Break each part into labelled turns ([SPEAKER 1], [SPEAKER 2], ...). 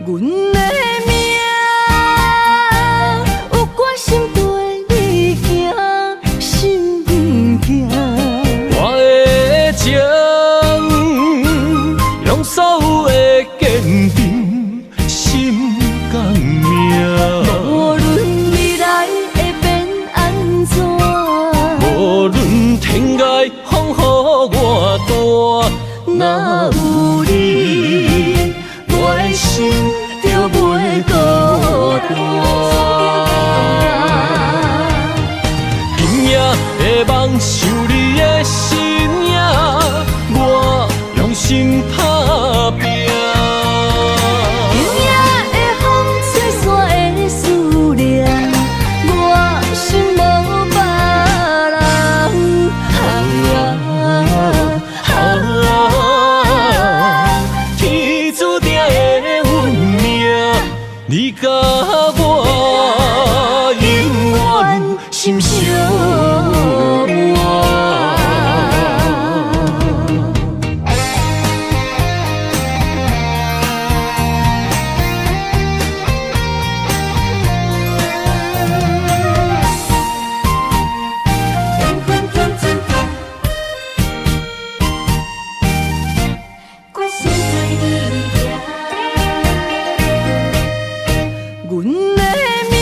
[SPEAKER 1] 阮的命有決心綴你行，心行。
[SPEAKER 2] 我的情，用所有的堅定，心甘命。
[SPEAKER 1] 無論未來會變按怎，
[SPEAKER 2] 無論天涯風雨偌大，
[SPEAKER 1] 若有你，我的心就袂孤單。
[SPEAKER 2] 今夜的夢想你的身影，我用心打拼。
[SPEAKER 1] 今夜的風吹散的思念，我心無別人。啊
[SPEAKER 2] 天注定的運命，你佮我永遠心相伴。
[SPEAKER 3] 決心綴你行。
[SPEAKER 1] 阮的命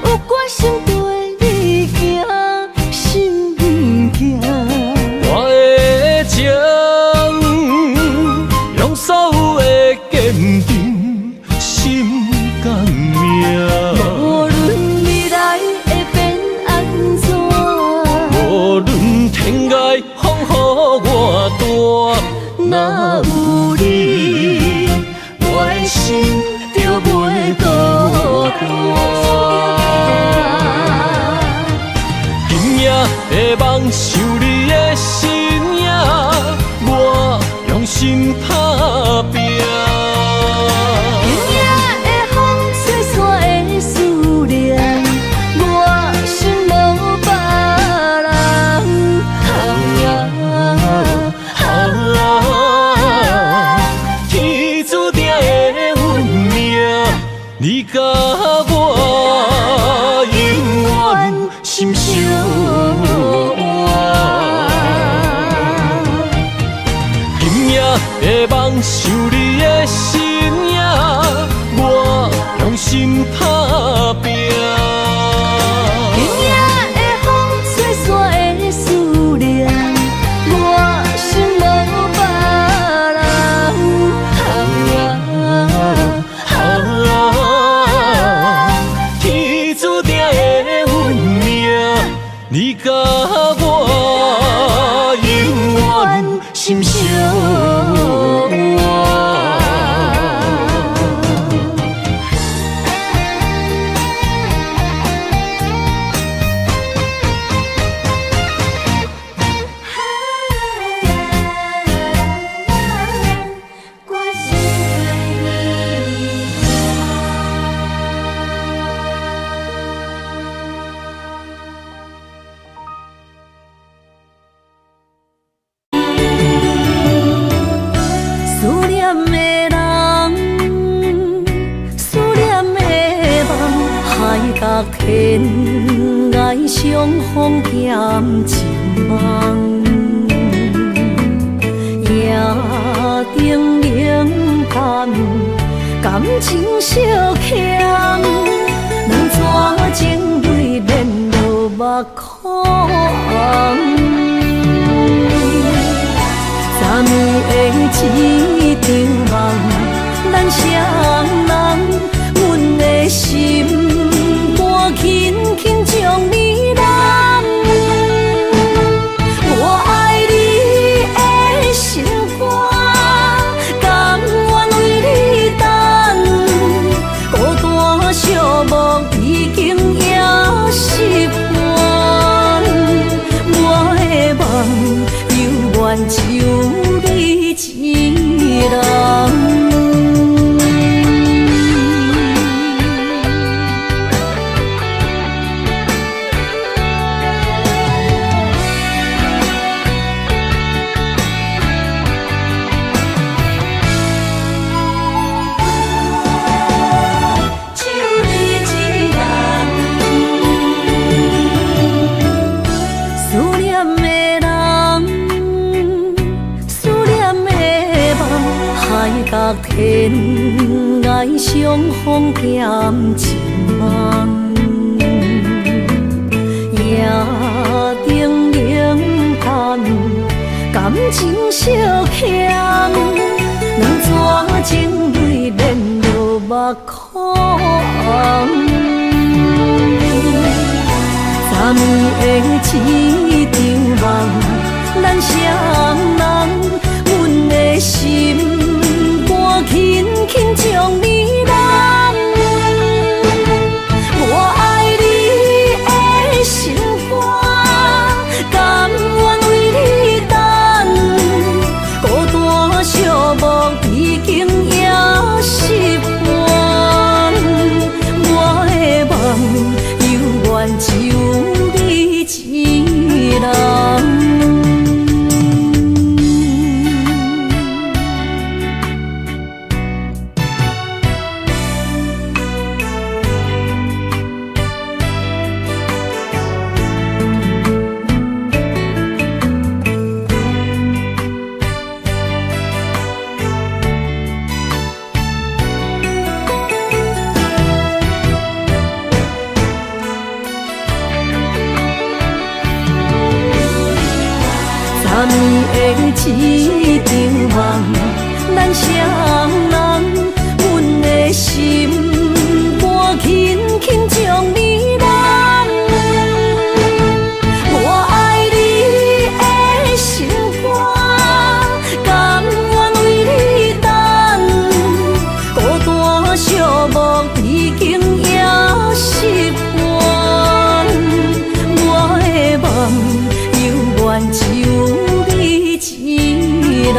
[SPEAKER 1] 有決心綴你行，心行。
[SPEAKER 2] 我的情，用所有的堅定，心甘命。
[SPEAKER 1] 無論未來會變按怎，
[SPEAKER 2] 無論天涯風雨偌大，
[SPEAKER 1] 若有你，我的心就袂孤單。
[SPEAKER 2] 今夜的夢想你的身影，我用心打拼。
[SPEAKER 1] 今夜的風吹散的思念，我心無別人。
[SPEAKER 2] 天注定的運命，你佮我永遠心相伴。今夜的夢想你的身影，我用心打拼。
[SPEAKER 1] 今夜的風吹散的思念，我心無別人。
[SPEAKER 2] 天注定的運命，你佮我永遠心相伴。
[SPEAKER 3] 決心綴你行。
[SPEAKER 1] 思念的人，思念的夢，海角天涯相逢踮情夢，夜燈冷淡，感情相欠，兩逝情淚連落目眶紅。昨暝的一場夢，咱雙人，阮的心肝輕輕將你攬。我愛你的心肝，甘願為你等，孤單寂寞已經也習慣。我的夢猶原只有你一人。角天涯相逢踮一梦，夜灯冷淡，感情相欠，两撮情泪连落目眶红。昨暝的一场梦，咱双人，阮的心肝轻轻将你揽。我爱你的心肝，甘愿为你等，孤单寂寞已经也习惯。我的梦犹原只有你一人。昨暝的一场梦，咱双人，阮的心肝轻轻将你揽。我爱你的心肝，甘愿为你等，孤单寂寞已经也习惯。我的梦犹原只有你一人。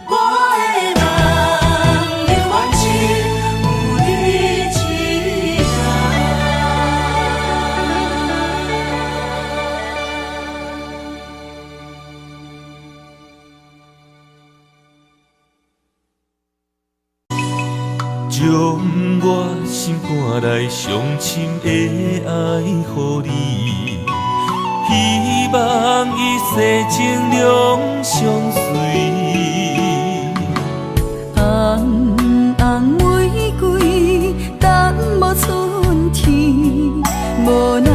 [SPEAKER 4] 我的梦犹原只有你一人。
[SPEAKER 5] 将我心肝内上深的爱予你，希望一世情两相随。
[SPEAKER 1] 红红玫瑰等无春天，无奈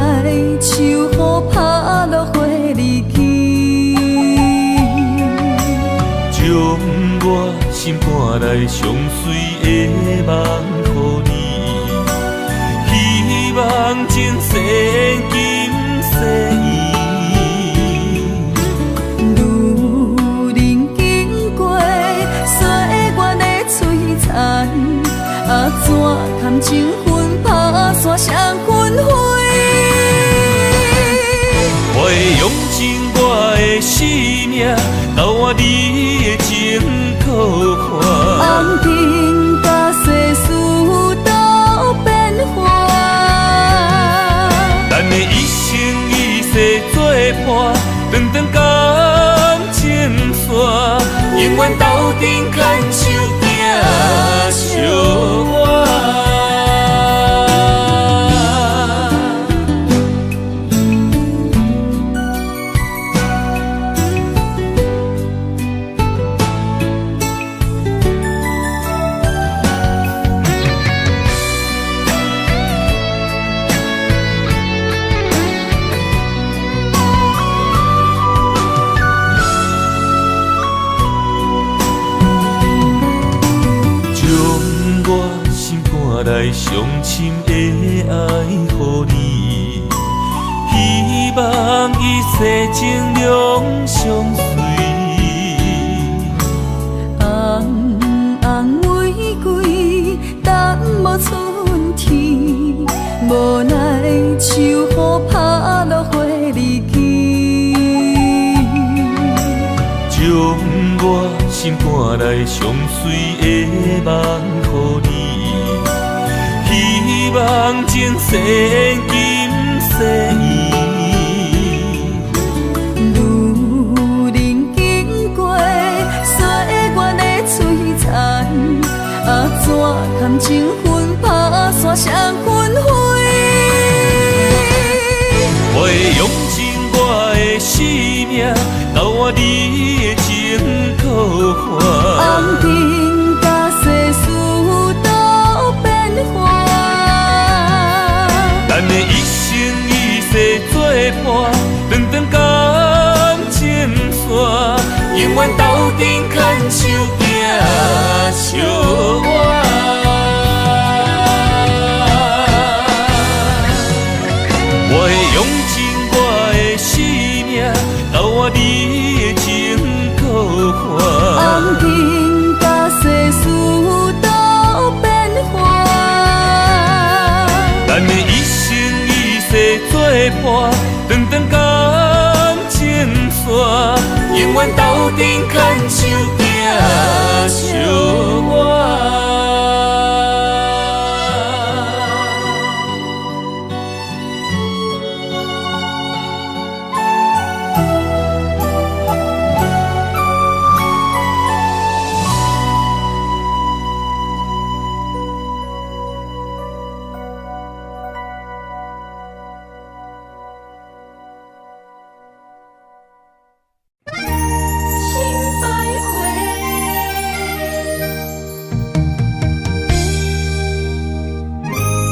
[SPEAKER 1] 秋雨拍落花离枝。
[SPEAKER 5] 将我心肝内上水的梦予你，希望前世今世缘。
[SPEAKER 1] 女人经过岁月的璀璨，啊怎堪情分拍散双分飞？
[SPEAKER 5] 我会用尽我的生命，交换你的情靠岸。
[SPEAKER 1] 红尘甲世事都变幻，
[SPEAKER 5] 咱的一生一世作伴，长长感情线，永远斗阵牵手行相偎。将我心肝内上深的爱予你，希望一世情两相随。
[SPEAKER 1] 红红玫瑰等无春天，无奈秋雨拍落花离枝。
[SPEAKER 5] 将我心肝内上水的梦予你，希望前世今世缘。
[SPEAKER 1] 女人经过岁月的璀璨，啊怎堪情分拍散双分飞？
[SPEAKER 5] 岸。
[SPEAKER 1] 红尘佮世事都变幻。
[SPEAKER 5] 咱的一生一世做伴，长长感情线，永远斗阵牵手行相偎。我会用尽我的生命，交换你的情搁还。
[SPEAKER 1] 红尘佮世事都变幻。
[SPEAKER 5] 咱的一生一世做伴，长长感情线，永远斗阵牵手行相偎。
[SPEAKER 3] 心徘徊。不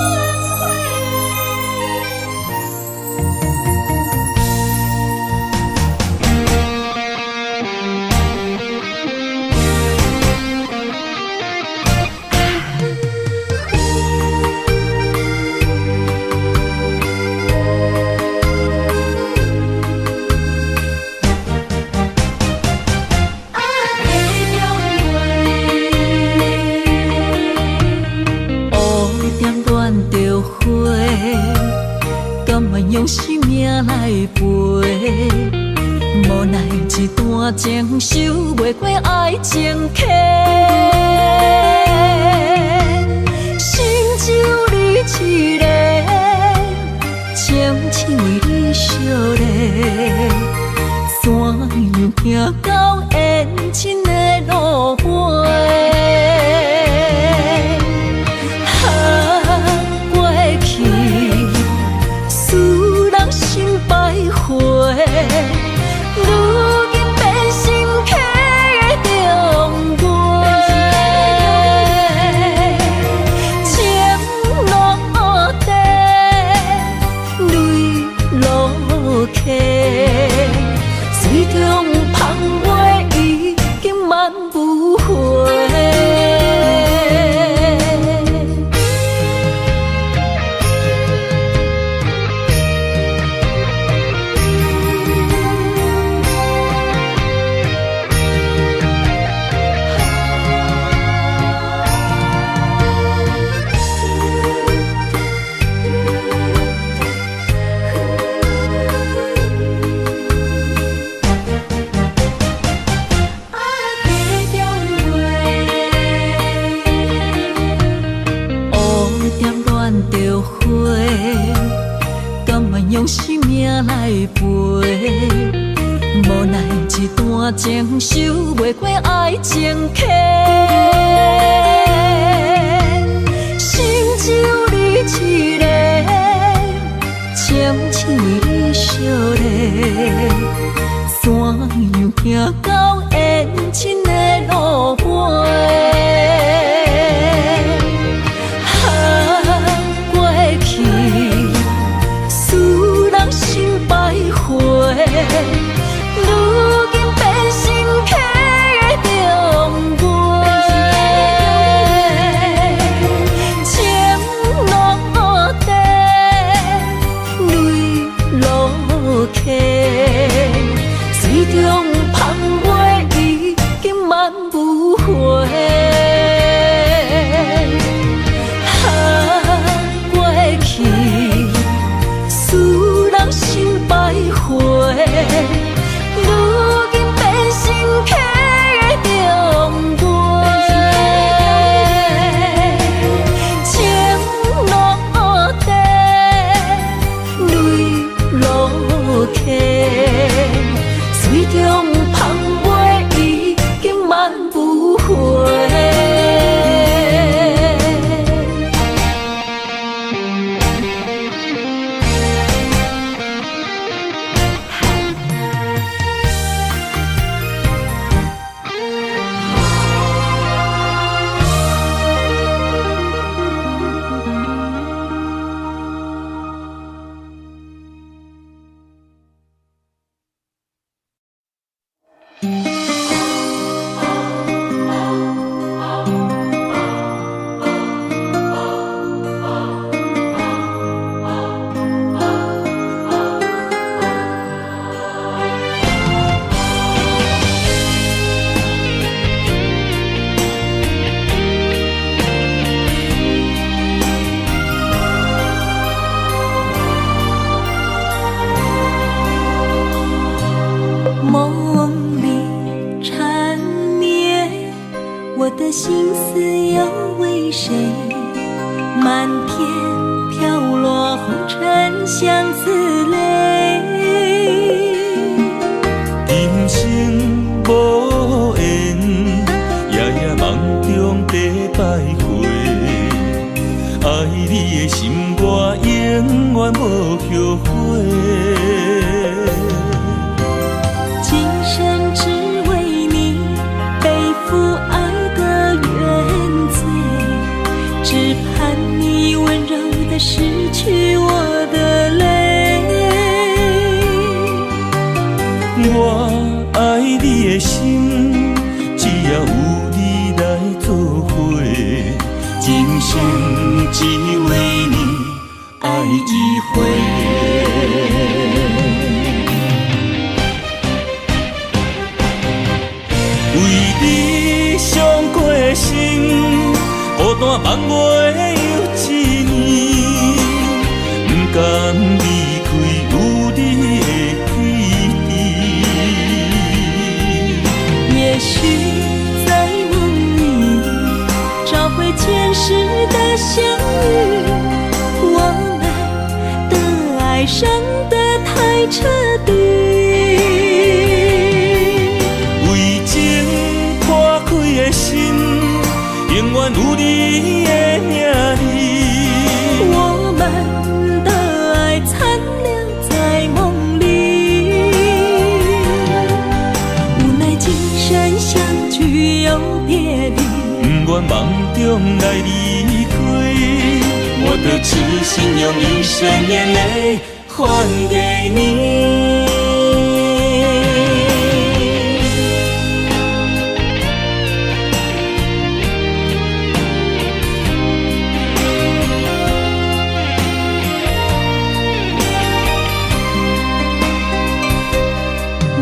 [SPEAKER 3] 挽回。啊，地中
[SPEAKER 1] 乌蝶恋著花，甘愿用生命来陪。无奈一段情收袂过爱情客，心只有你一个，情深为你相连，怎样行到缘尽的路尾？啊，过去使人心徘徊，如今变成客中月。情落地，泪落溪，水中芳月已经慢无回。
[SPEAKER 3] 啊，地中月。
[SPEAKER 1] 乌蝶恋著花，甘愿用生命来陪。无奈一段情收袂过爱情客，心只有你一个，情深为你相连，怎样行到缘尽的路尾？啊，过去使人心徘徊，如今变成客中月。情落地，飄落紅塵相思淚。
[SPEAKER 5] 今生無緣，夜夜夢中在徘徊。愛你的心，我永遠無後悔。
[SPEAKER 1] 今生只為你背負愛的原罪，只盼你溫柔的拭去我的淚。
[SPEAKER 5] 我愛你的心，只要有你來做伙，今生只為你愛一回。為你傷過心，孤單夢袂又一年，不甘離開有你的彼地。
[SPEAKER 1] 也許在夢裡找回前世的相遇，我們的愛傷得太徹底。
[SPEAKER 5] 為情破開的心，永遠有你的名字。
[SPEAKER 1] 我們的愛殘留在夢裡，無奈今生相聚又別離。
[SPEAKER 5] 不願夢中來離開，我的痴心用一生眼淚還給你。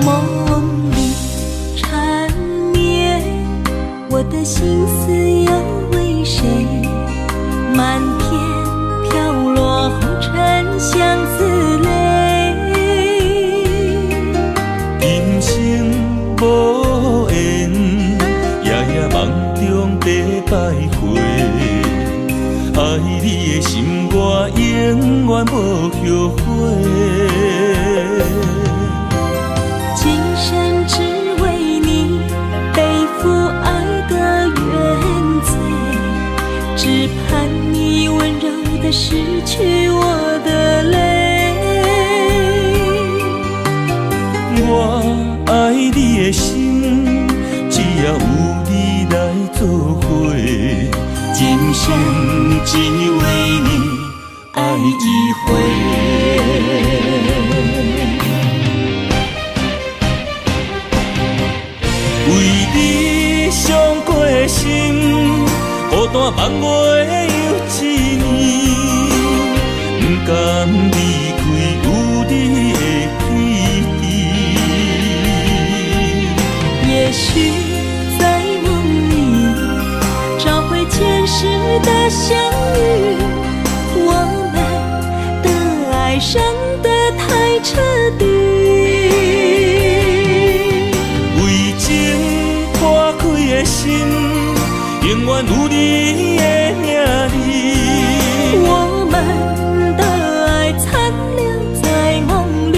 [SPEAKER 1] 夢裡纏綿，我的心思又為誰？漫天飄落紅塵相思淚。
[SPEAKER 5] 今生無緣，夜夜夢中在徘徊。愛你的心，我永遠無後悔。
[SPEAKER 1] 今生只為你背負愛的原罪，只盼你溫柔的拭去我的淚。
[SPEAKER 5] 我愛你的心，只要有你來做伙，今生只為你愛一回。為你傷過心，孤單夢袂又一年，不甘離開有你的彼地。
[SPEAKER 1] 也許在夢裡找回前世的相遇，我們的愛傷得太徹底。
[SPEAKER 5] 為情破開的心，永遠有你的名字。
[SPEAKER 1] 我們的愛殘留在夢裡，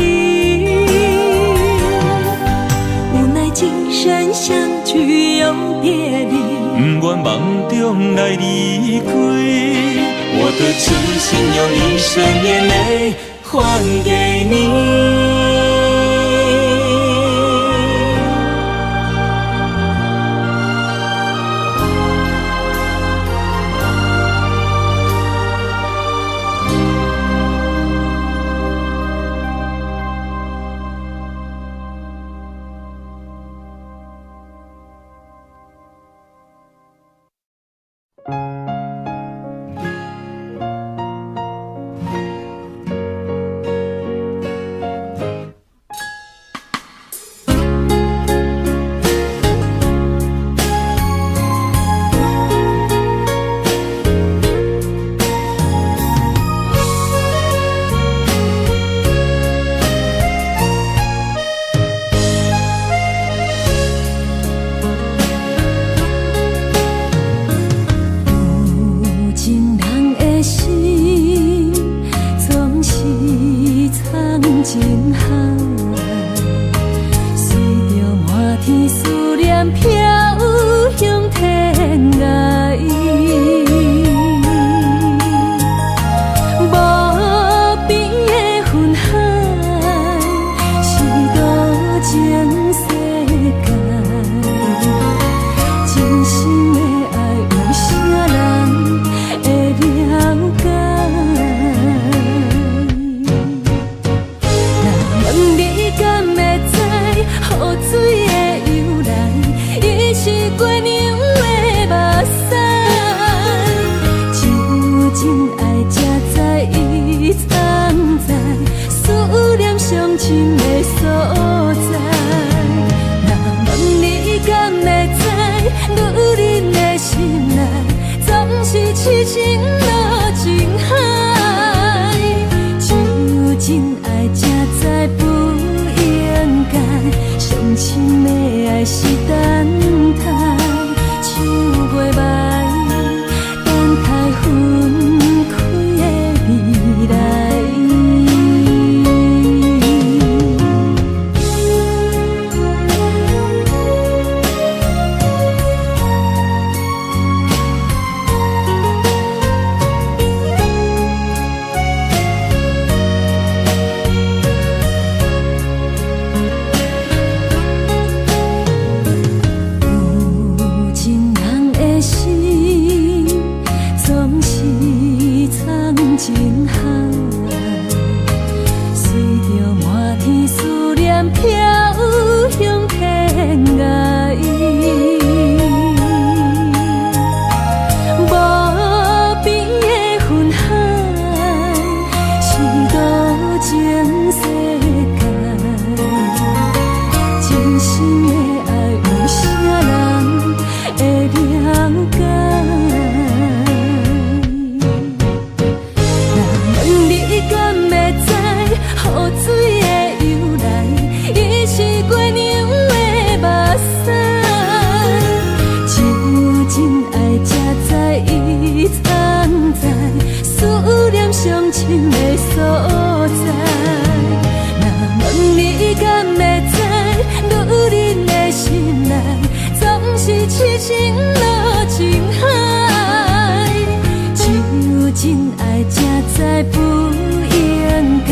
[SPEAKER 1] 無奈今生相聚又別離。
[SPEAKER 5] 不願夢中來離開，我的痴心用一生眼淚還給你。
[SPEAKER 1] 海，隨著滿天思念飄向天涯。無邊的雲海，是多情世界。真心的愛，有啥人會了解？若問你敢會知，雨水的由來，伊是月娘的目屎。只有真愛才知伊藏在思念上深的所在。若問你敢會知，女人的心內總是痴情落情海。只有真愛才知不應該，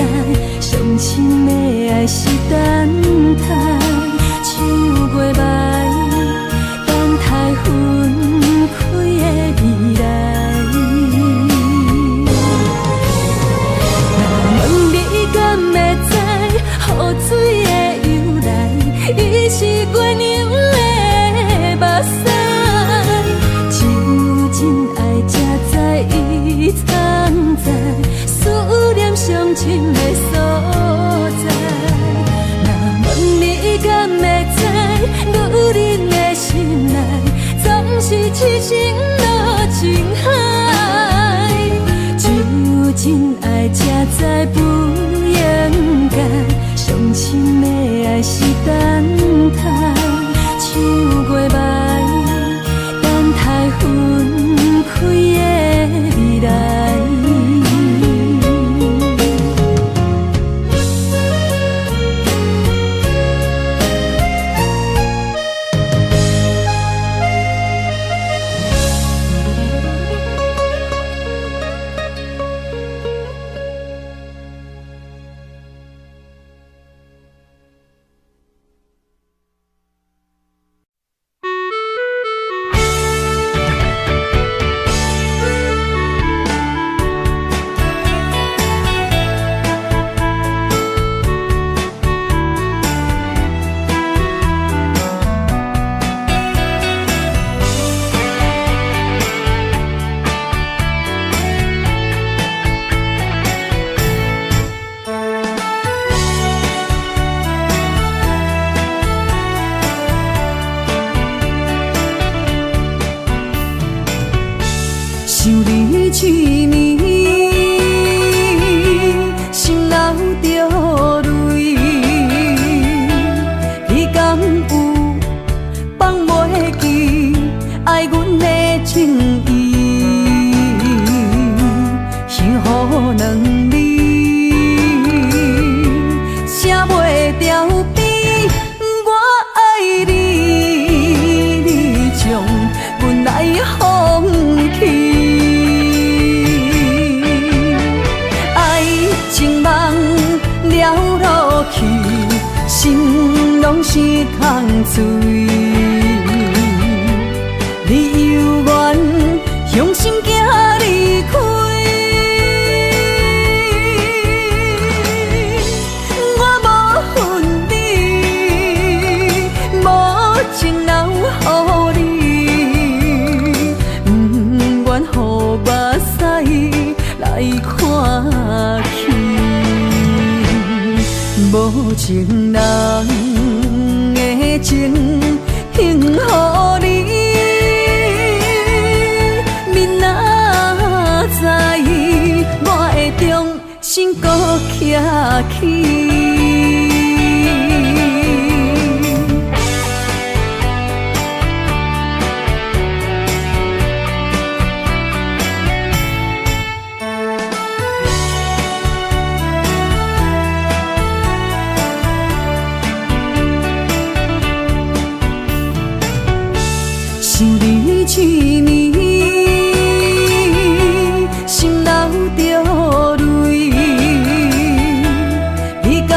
[SPEAKER 1] 上深的愛是等待，像月暝等待分開的未來。若問你敢會知，雨水的由來，伊是月娘的目屎。只有真愛才知伊藏在思念上深的所在。若問你敢會知，女人的心內總是痴情落情海。只有真愛才知不應該，上深的愛是等待，像月暝等待分開的未來。
[SPEAKER 4] 想你一暝，心流著淚，你敢有放袂記愛阮的情意？幸福兩字，寫袂掉邊，我愛你，你將阮來放棄。愛情夢了落去，心攏是空碎。你猶原雄心行離開，我無恨你，無情留予你，不願予目屎來看去。無情人的情，還予你，面若知，我會重新閣徛起。想你一暝，心流著淚，你敢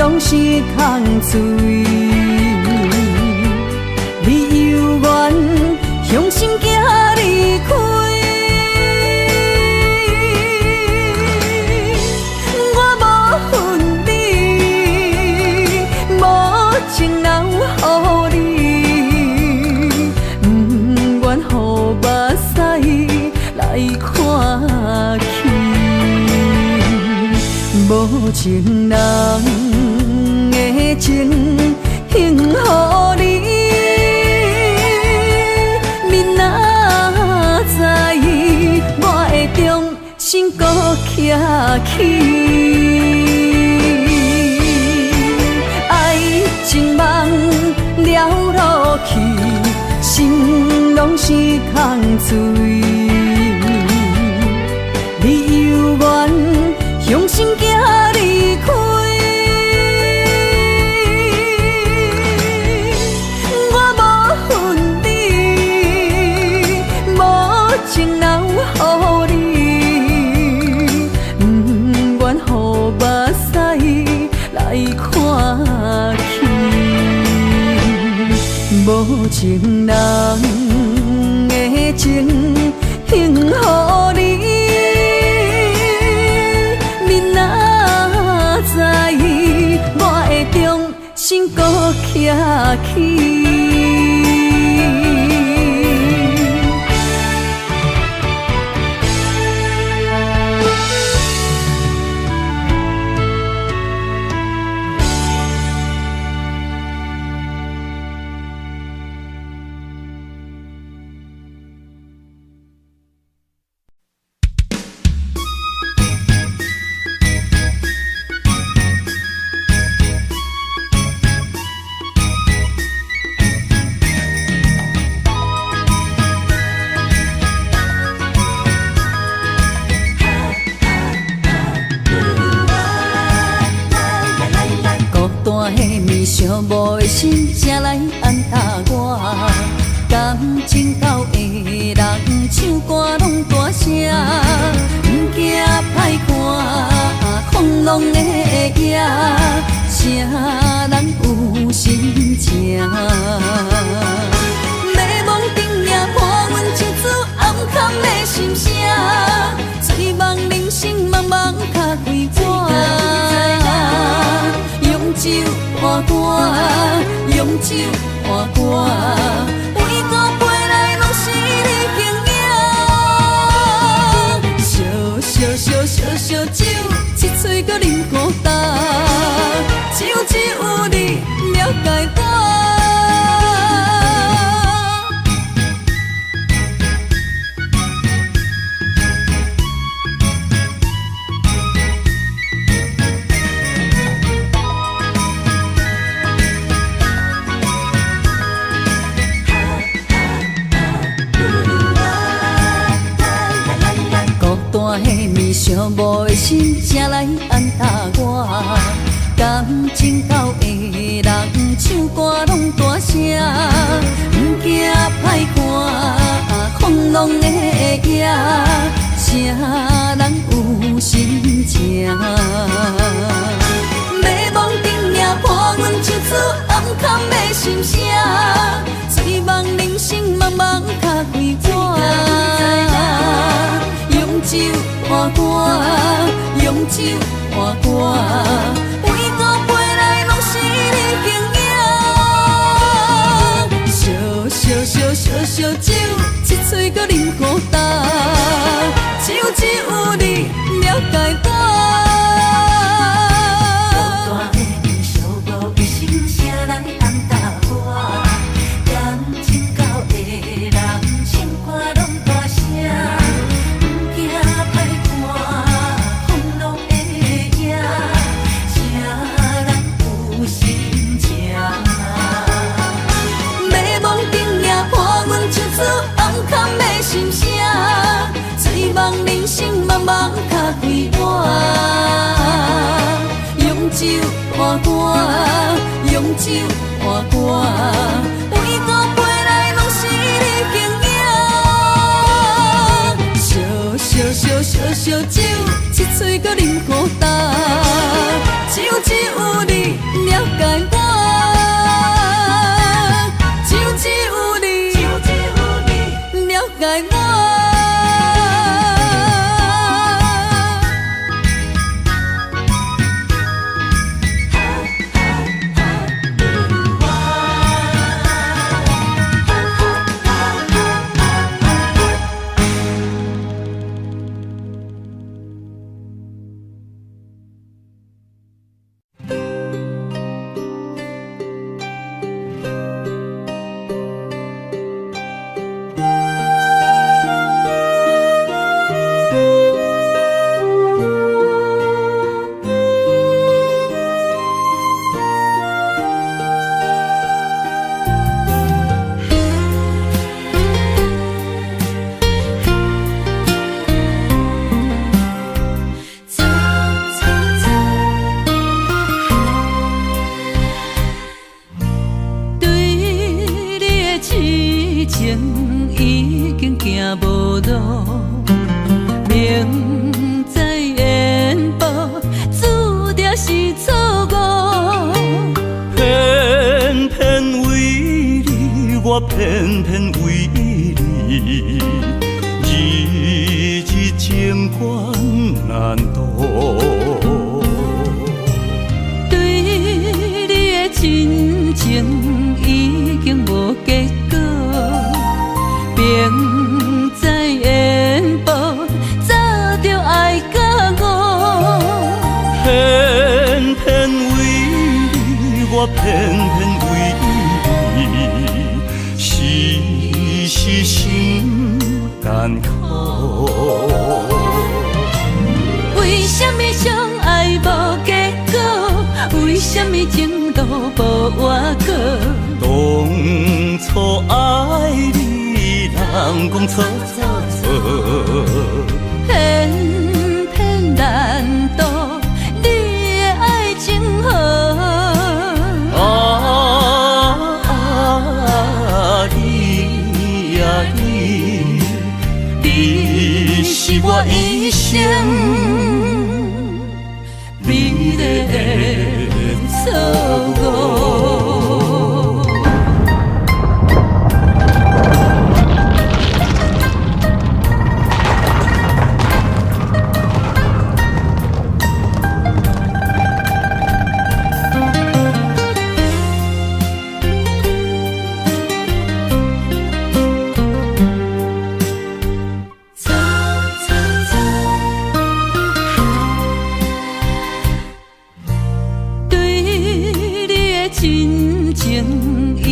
[SPEAKER 1] 攏是空嘴。你猶原雄心行離開，我無恨你，無情留予你，毋願予目屎來看去。無情人的情還予你，明仔载我會重新閣徛起。愛情夢了落去，心攏是空碎。你猶原雄心行離開，我無恨你，無情留予你，毋願予目屎來看去。無情人的情還予你，明仔载我會重新閣徛起。孤單的暝，寂寞的心，誰來安撫我？感情厚的人，唱歌攏大聲，毋驚歹看，風浪的影，啥人有心情？迷惘顶夜伴阮一组暗藏的心声，醉梦人生茫茫较开阔。用酒换歌，用酒换歌，为孤飞来攏是你形影。烧烧烧烧烧酒，一喙阁啉孤单，酒只有你了解我。孤單的暝，寂寞的心，誰來安撫我？感情厚的人，唱歌攏大聲，毋驚歹看，風浪的影，啥人有心情？迷惘顶夜伴阮一组暗藏的心声，醉梦人生茫茫较开阔。用酒换歌，用酒换歌，为孤飞来攏是你形影。烧烧烧烧烧酒，一喙阁啉孤单，酒只有你了解我。
[SPEAKER 3] 孤單的暝，寂寞的心，誰來安撫我？感情厚的人，唱歌攏大聲，毋驚歹看，風浪的影，啥人有心情？
[SPEAKER 1] 迷惘顶夜伴阮一组暗藏的心声，醉梦人生茫茫较开阔。用酒换歌，用酒换歌，为孤飞来攏是你形影。烧烧烧烧烧酒，一喙阁啉孤单，酒只有你
[SPEAKER 6] 我偏偏為你，日日情關難渡。
[SPEAKER 3] 對你的真情已經無結果，明知緣報，早就愛甲我。
[SPEAKER 6] 偏偏為你，我偏偏為你，時時心艱苦。
[SPEAKER 3] 為什麼相愛無結果？為什麼情路無倚靠？
[SPEAKER 6] 當初愛你，人講錯錯錯，
[SPEAKER 3] 偏偏難渡你的愛情河。
[SPEAKER 6] 啊你啊你，你是我一生
[SPEAKER 3] 美麗的錯誤。對你的真情已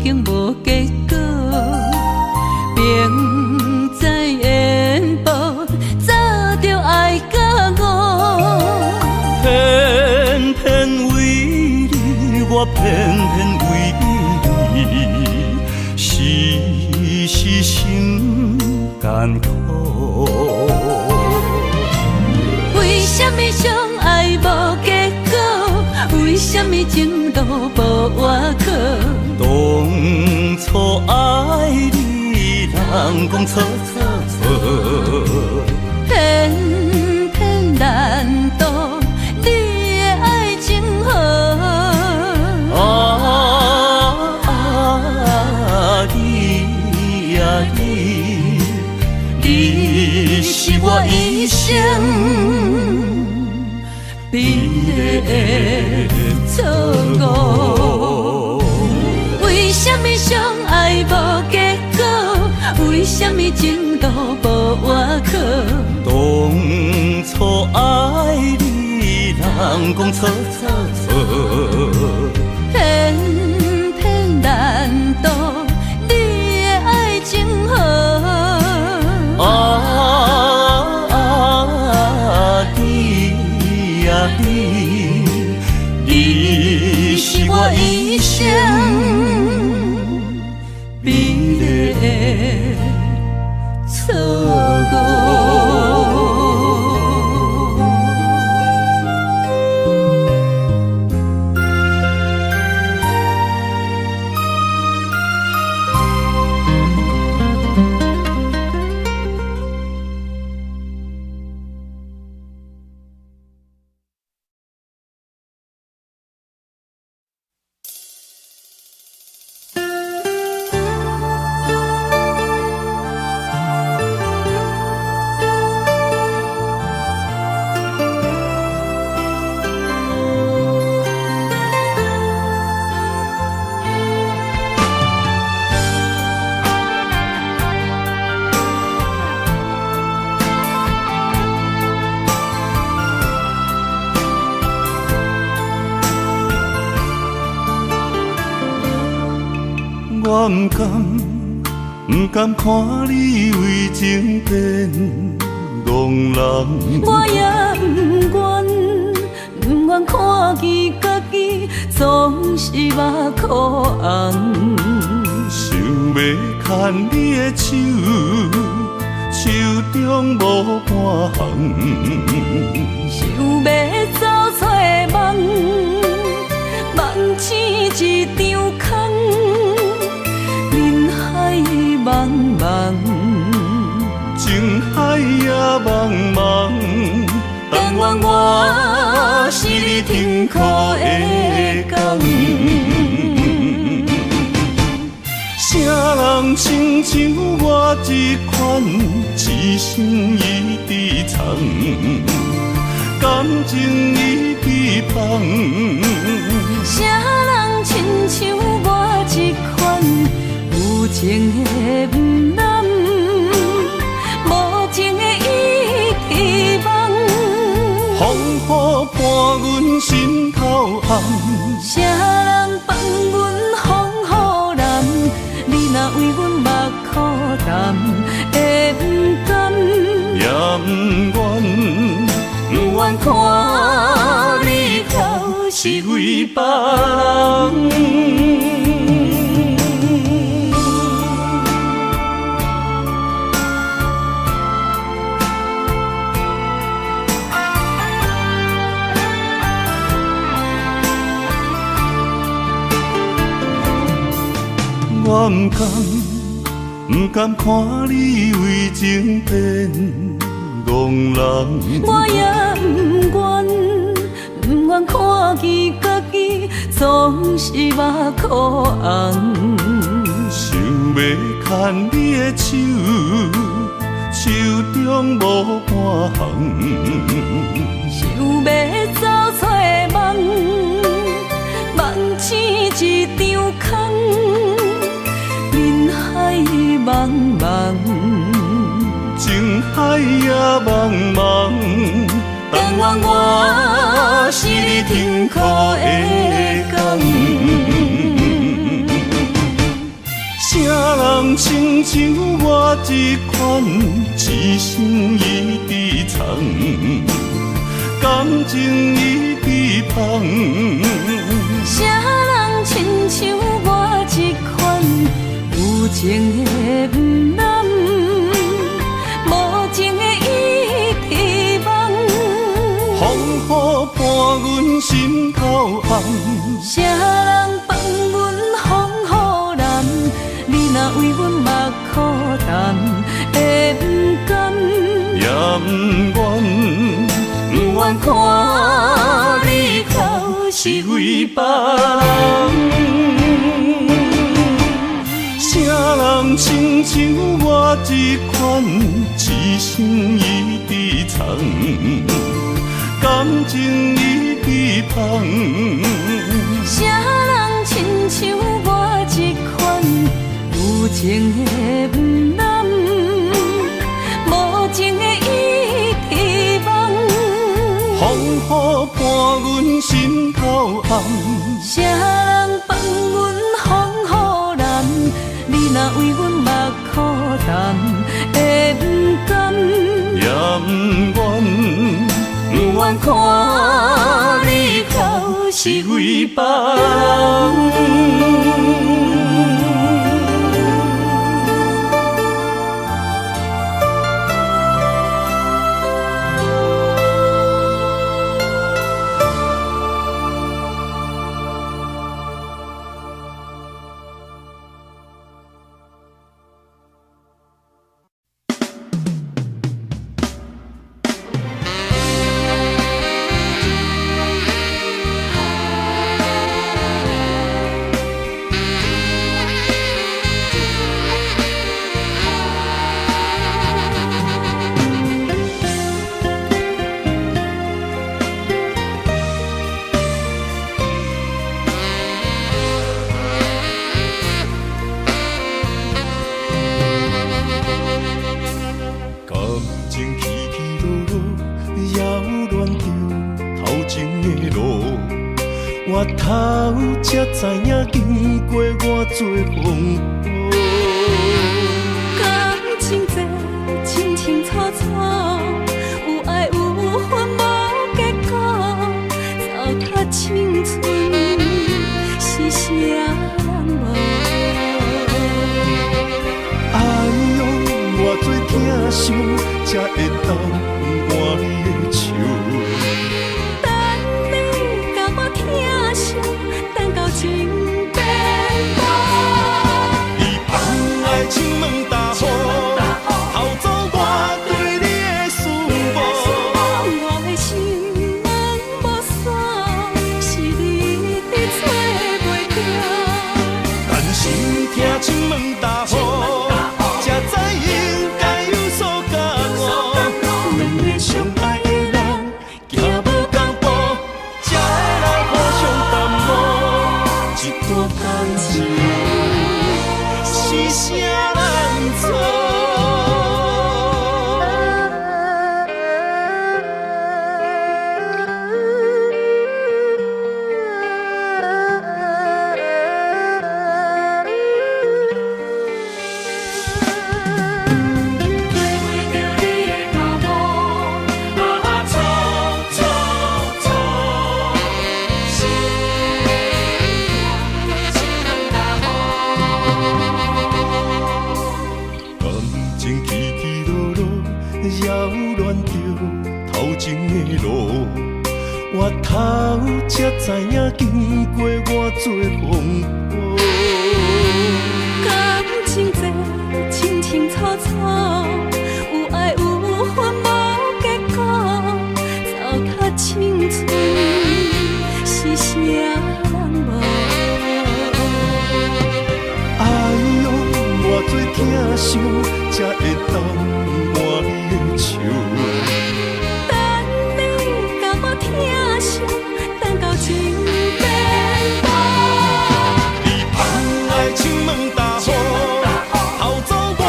[SPEAKER 3] 經無結果，明知緣報，早就愛甲我。
[SPEAKER 6] 偏偏為你，我偏偏為你，時時心艱苦。
[SPEAKER 3] 為什麼相愛無結果？為什麼情路無倚靠？
[SPEAKER 6] 當初愛你，人講錯錯錯，
[SPEAKER 3] 偏偏難渡你的愛情河。
[SPEAKER 6] 啊你啊你，你是我一生
[SPEAKER 3] 美麗的錯誤。為什麼相愛無結果？為什麼情路無倚靠？
[SPEAKER 6] 當初愛你，人講錯錯錯，
[SPEAKER 3] 偏偏難渡你的愛情河。
[SPEAKER 6] 啊你啊你，你是我一生
[SPEAKER 3] 美麗的錯誤。
[SPEAKER 6] 我毋甘，毋甘看你為情變戇人。
[SPEAKER 1] 我也毋願，毋願看見家己總是目箍紅。
[SPEAKER 6] 想欲牽你的手，手中無半項。
[SPEAKER 1] 想欲走找夢，夢醒一場空，人海茫茫。
[SPEAKER 6] 情海也茫茫，但願我是你停靠的港。啥親像我這款，痴心一直藏，感情一直放。
[SPEAKER 1] 啥人親像我這款，有情的毋諗，無情的一直梦。
[SPEAKER 6] 風雨伴阮心頭紅，
[SPEAKER 1] 啥人放阮風雨男？你若為阮目苦澹，會毋甘？
[SPEAKER 6] 也毋願，
[SPEAKER 1] 毋願看你哭
[SPEAKER 6] 是為別人。我毋甘，毋甘看你為情變戇人。
[SPEAKER 1] 我也毋願，毋願看見家己總是目眶紅。
[SPEAKER 6] 想欲牽你的手，手中無半項。
[SPEAKER 1] 想欲走找夢，夢醒一場空。人海茫茫，
[SPEAKER 6] 情海也茫茫，
[SPEAKER 1] 但願我是你停靠的港。
[SPEAKER 6] 啥人親像我這款，痴心一直藏，感情一直放。
[SPEAKER 1] 啥人親像我這款，有情的毋諗，無情的一直夢。
[SPEAKER 6] 風雨伴阮心頭紅，
[SPEAKER 1] 啥人放阮風雨男？你若為阮目苦澹，會毋甘？
[SPEAKER 6] 也毋願，
[SPEAKER 1] 毋願看你哭
[SPEAKER 6] 是為別人。啥人親像我這款，痴心一直藏，感情一直放。
[SPEAKER 1] 啥人親像我這款，有情的毋諗，無情的一直夢。
[SPEAKER 6] 風雨伴阮心頭紅，
[SPEAKER 1] 啥人放阮風雨男？你若為阮目苦澹，會毋甘？
[SPEAKER 6] 也毋願，
[SPEAKER 1] 毋願看你哭
[SPEAKER 6] 是為別人。感情起起落落，犹恋著头前的路。回头才知影经过偌济风雨。
[SPEAKER 1] 感情这清清楚楚，有愛有恨無結果，糟蹋青春是啥人無？
[SPEAKER 6] 哎喲，偌济疼惜，才會當挽你的手。
[SPEAKER 1] 等你共我疼惜，等到情變薄。
[SPEAKER 6] 你放愛像問大雨，偷走我對你的思慕。
[SPEAKER 1] 我的心門無鎖，是你一直揣袂著。
[SPEAKER 6] 咱心疼像問大雨，頭才知影經過偌濟風波。
[SPEAKER 1] 感情這清清楚楚，有愛有恨無結果，走較青春是啥人無？
[SPEAKER 6] 愛用偌濟疼惜，才會當換你的笑。
[SPEAKER 1] 等你共我疼惜，等到情變薄。
[SPEAKER 6] 你放愛親問大雨，偷走我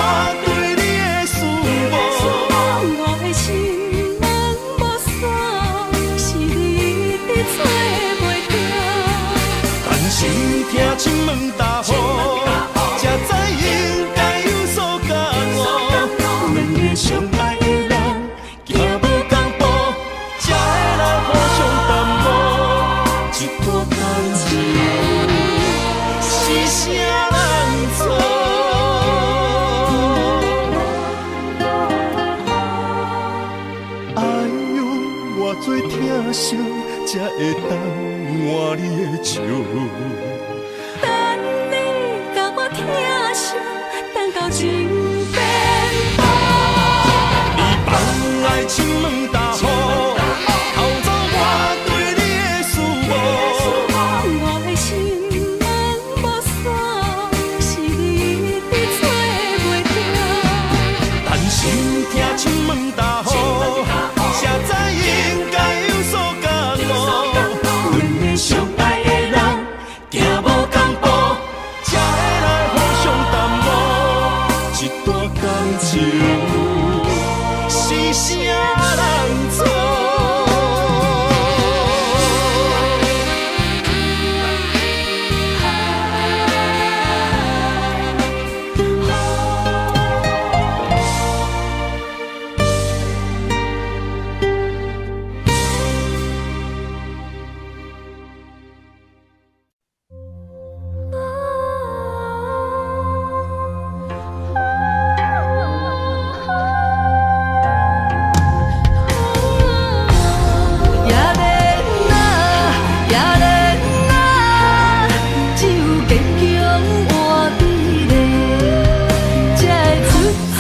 [SPEAKER 6] 對你的思慕。
[SPEAKER 1] 我的心門無鎖，是你一直揣袂著。
[SPEAKER 6] 但心疼親問大雨，才知應該有所覺悟。兩个相愛的人，行無仝步，才會來互相耽誤。這段感情是啥人錯？愛用偌濟疼惜，才會當換你的笑。
[SPEAKER 1] 等你共我疼惜，等到情變薄。
[SPEAKER 6] 你放愛親問大雨，偷走我對你的思慕。
[SPEAKER 1] 我的心門無鎖，是你一直揣袂著。
[SPEAKER 6] 但心疼親問大雨，才知應該有所覺悟。兩个相愛的人，行無仝步，才會來互相耽誤。這段感情是啥人錯？
[SPEAKER 1] 也免啊，也免啊，只有堅強換美麗，才會出水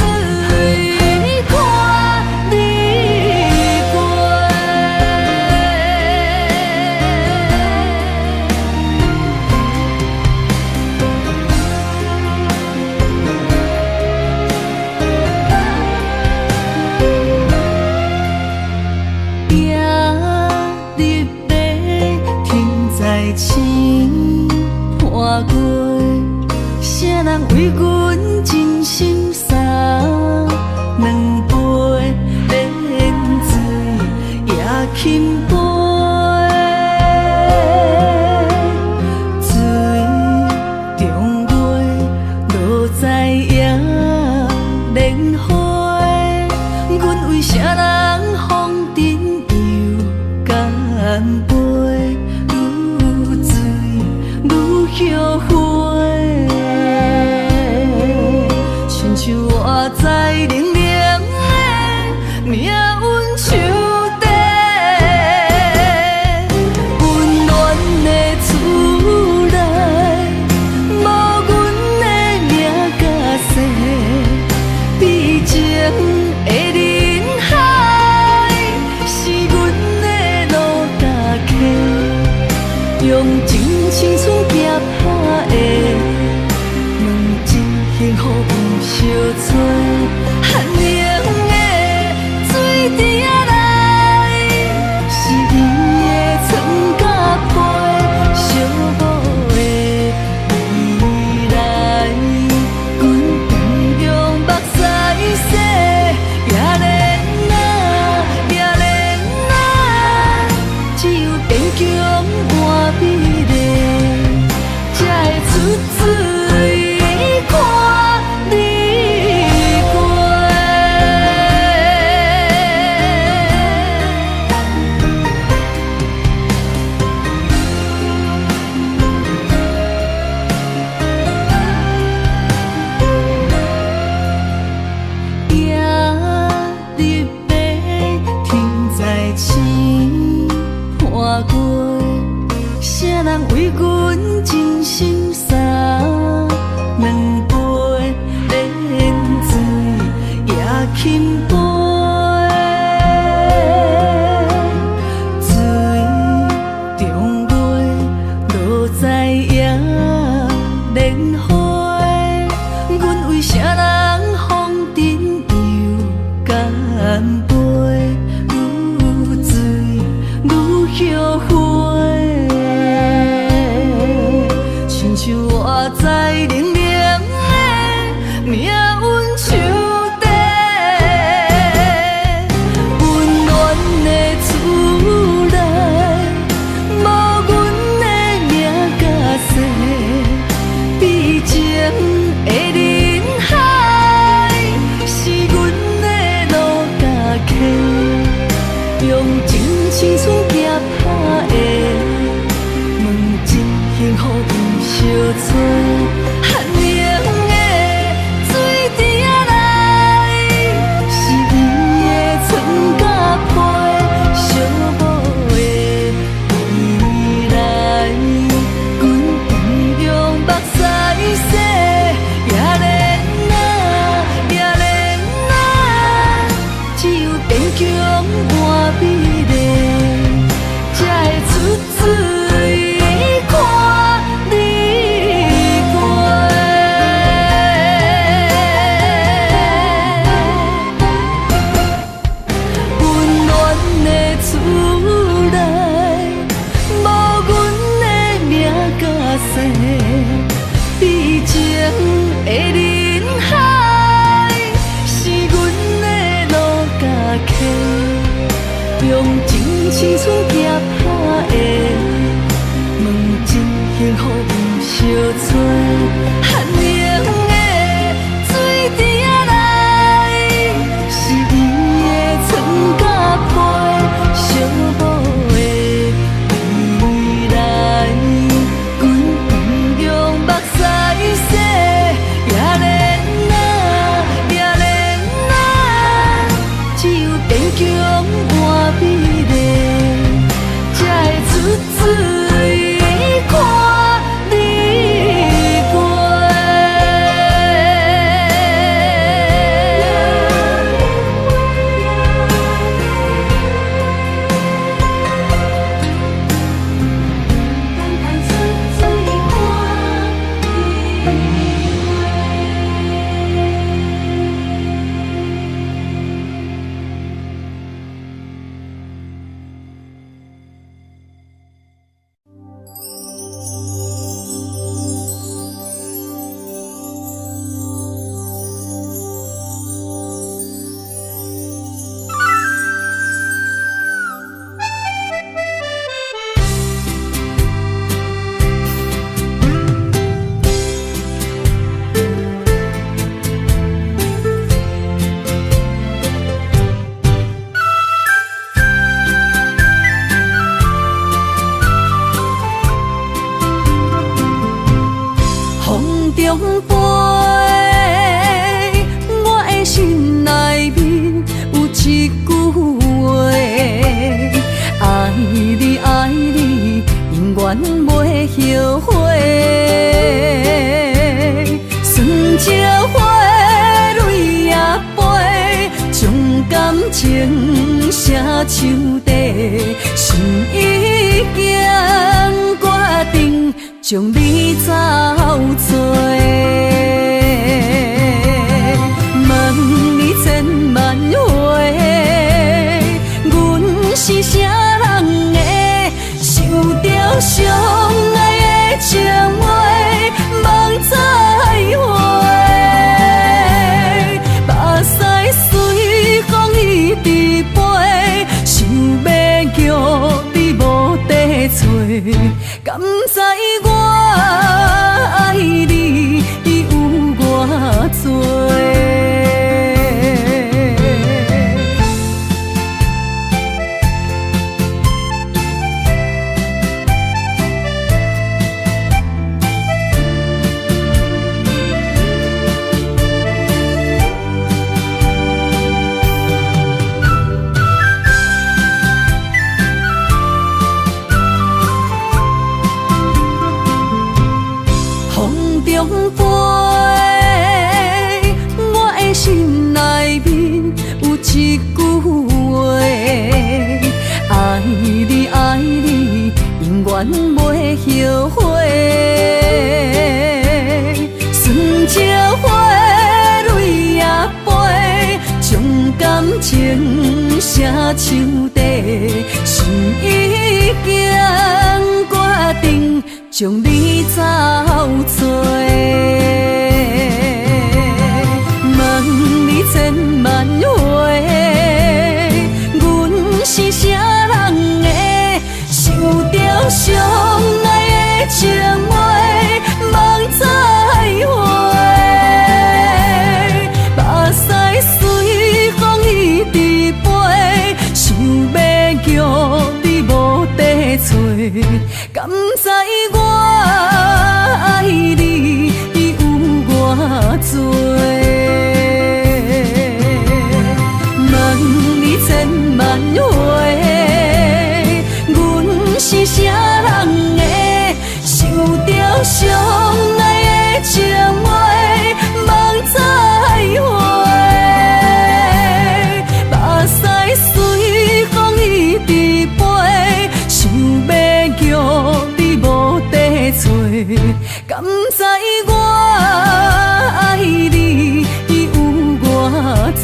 [SPEAKER 1] 看你過。行入马，停在青伴月，啥人為阮真心送兩杯免醉也轻杯，水中月落在野莲花，阮為啥人風塵又干杯？愈醉愈後悔，親像活在冷冷的命運樹底，溫暖的厝內，無阮的名佮姓，悲情的人海，是阮的路搭客，用真青春行拍的，问真幸福毋相揣，寒冷的水池仔內，是伊的床佮被，寂寞的未來，阮不用目屎洗，也免啊，也免啊，只有堅強換美麗，才會出水看你過。杯，啥人為阮真心送兩杯，連水也輕杯。水中月，落在野蓮花，阮為啥人風塵又乾杯？愈醉愈後悔，親像我在冷冷的命運樹底，溫暖的厝內，無阮的名佮姓，悲情的人海，是阮的路佮溪，用真青春行拍的，问这幸福毋相揣，寒冷的水池仔內，是伊的床佮被，寂寞的未來，阮用目屎洗，也免啊，也免啊，只有堅強換美麗，才會出水看你過。溫暖的厝內，無阮的名佮姓，悲情的人海，是阮的路佮溪，用真青春行拍的，問這幸福毋相揣，寒冷的水池仔內，是伊的床佮被，寂寞的未來，阮用目屎洗，也免啊，也免啊，只有堅強換美麗，才會出水看你過。
[SPEAKER 3] 等待出水看你过。
[SPEAKER 1] 風中飛，我的心內面有一句話：愛你愛你，永遠袂後悔。酸蕉花，淚也飛，將感情寫樹底，心已經決定將你走做。問你千萬回，阮是啥人的？想著相愛的情話，夢再回，目屎隨風一直飛，想欲叫你無得揣，敢知我愛你有偌濟？飛，我的心內面有一句話：愛你愛你，永遠袂後悔。順情花蕊仔飛，將感情寫樹底，心已經決定將你走找。問你千萬回，阮是啥人的？想著相愛的情話，夢再回，目屎隨風一直飛，想欲叫你無得揣，敢知我愛你有偌濟？問你千萬回，阮是啥人的？想著相愛的情話，夢再回，目屎隨風一直飛，想欲叫你無得揣，敢知我愛你有偌濟？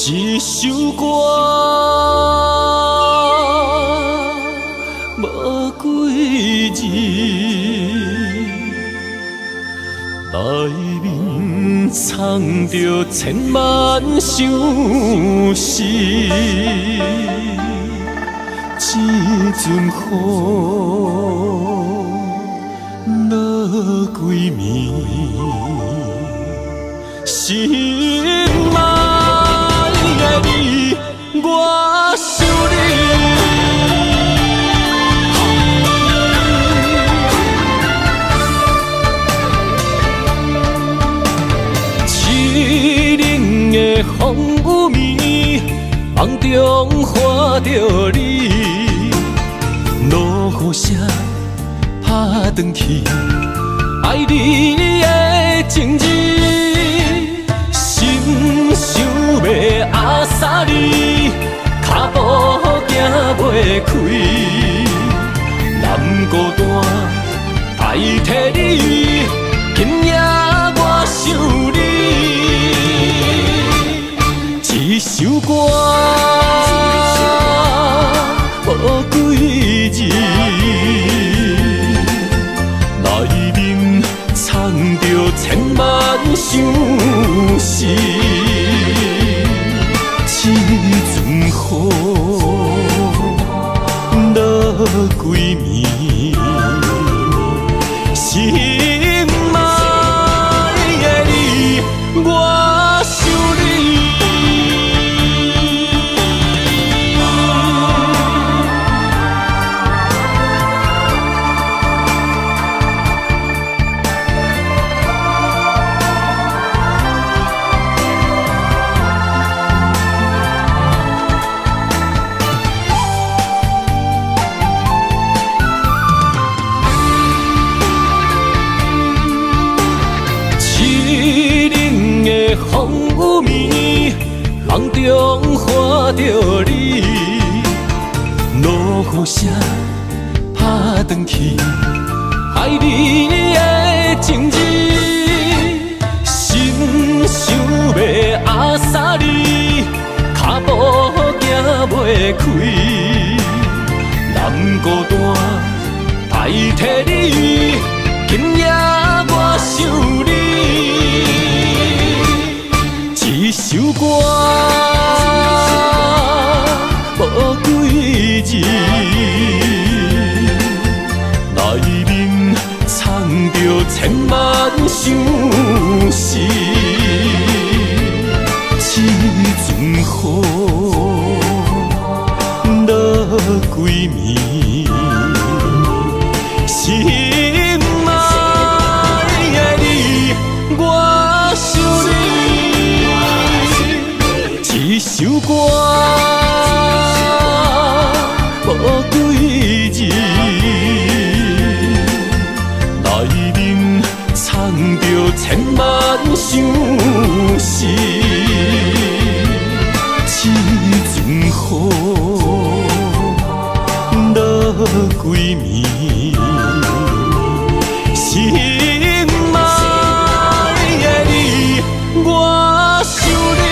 [SPEAKER 2] 一首歌，無幾字，內面藏著千萬相思。這陣雨落規暝，心愛的你，我想你。凄冷的风雨暝，梦中看著你，落雨声拍断去，愛你的情字，心想欲壓死你，跤步行袂開，人孤單代替你，今夜我想你。一首歌，無幾字，內面藏著千萬相思。這陣雨落規暝，心愛的你，我想你。凄冷的風雨暝，夢中看著你，落雨聲拍斷去，愛你的情字，心想欲壓死你，跤步行袂開，人孤單代替你，今夜我想你。千萬相思。這陣雨落規暝，心愛的你，我想你，這首歌無幾字，內面藏著千萬相思。這陣雨落規暝，心愛的你，我想你。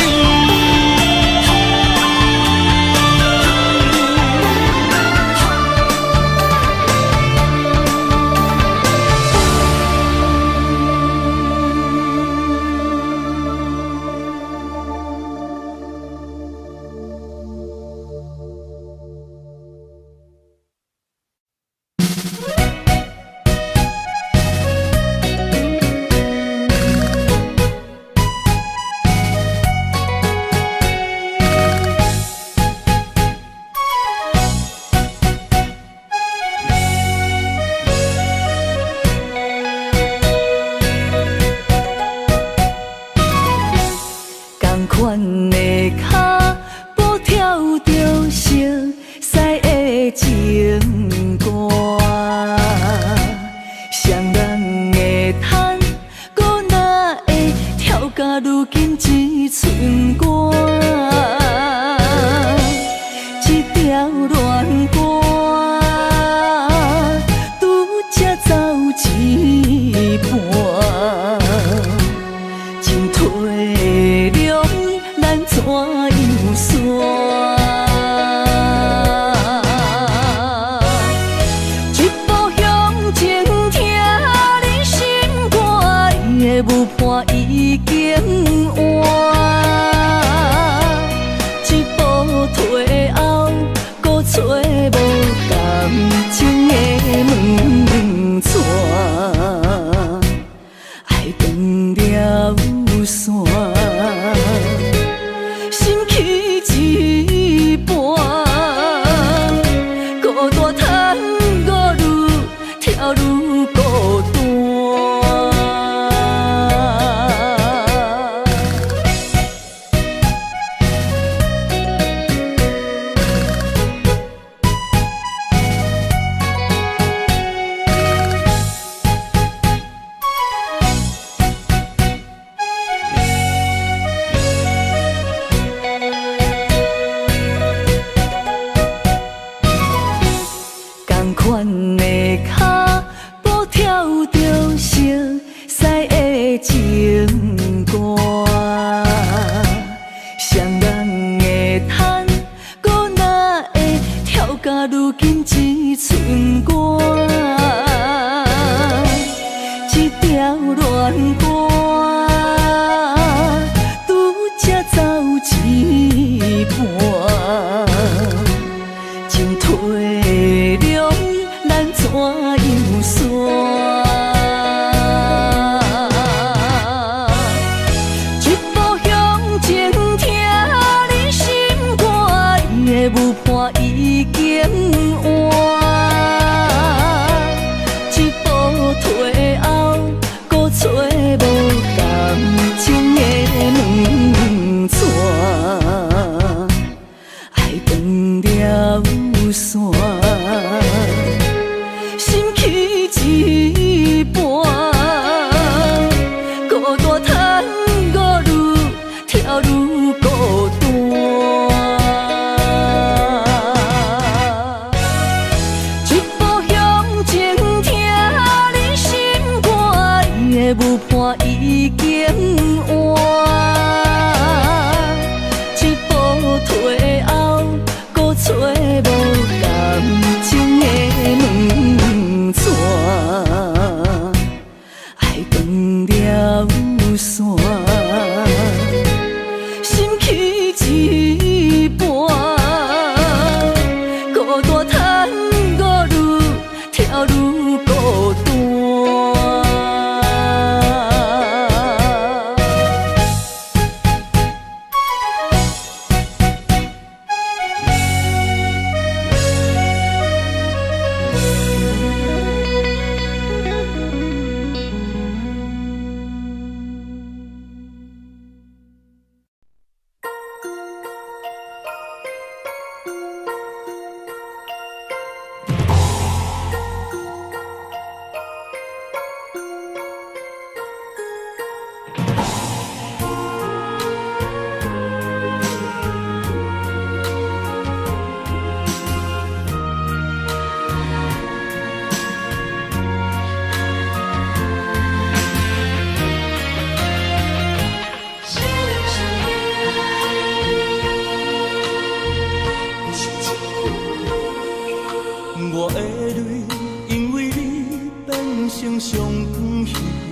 [SPEAKER 6] 成上懸彼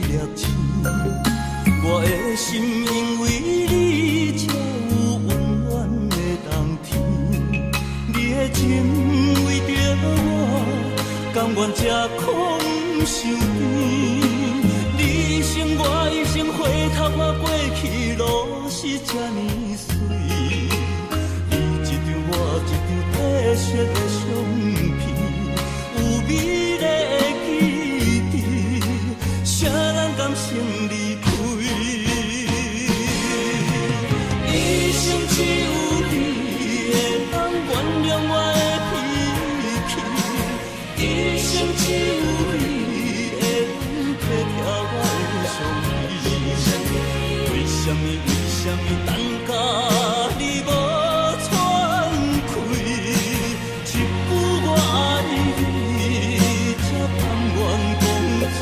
[SPEAKER 6] 粒星。我的心因為你才有溫暖的冬天。你的情為著我，甘願吃苦毋受甜。你一生我一生，回頭看過去，攏是這呢媠。你一張我一張褪色的相片，有美麗的記憶，誰人甘心離開？一生只有你會當原諒我的脾氣，一生只有你會當體貼我的傷悲。為什麼？為什麼等甲你無喘氣？一句我愛你，才甘願講出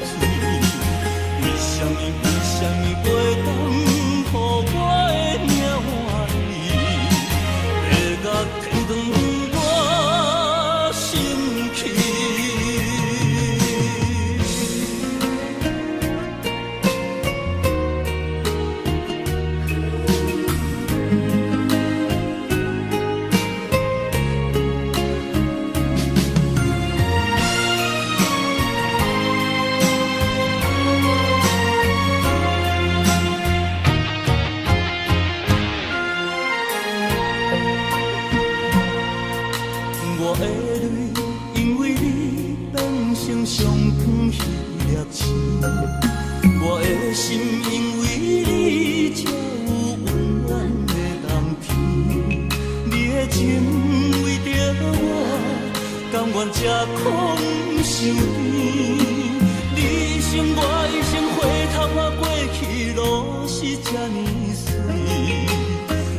[SPEAKER 6] 嘴。為什麼？為什麼袂當予我的命換你？白甲天長我心去。我的淚因為你變成上懸彼粒星，我的心因為你才有溫暖的冬天。你的情為著我，甘願吃苦毋受甜。你一生我一生，回頭看過去，攏是這呢媠。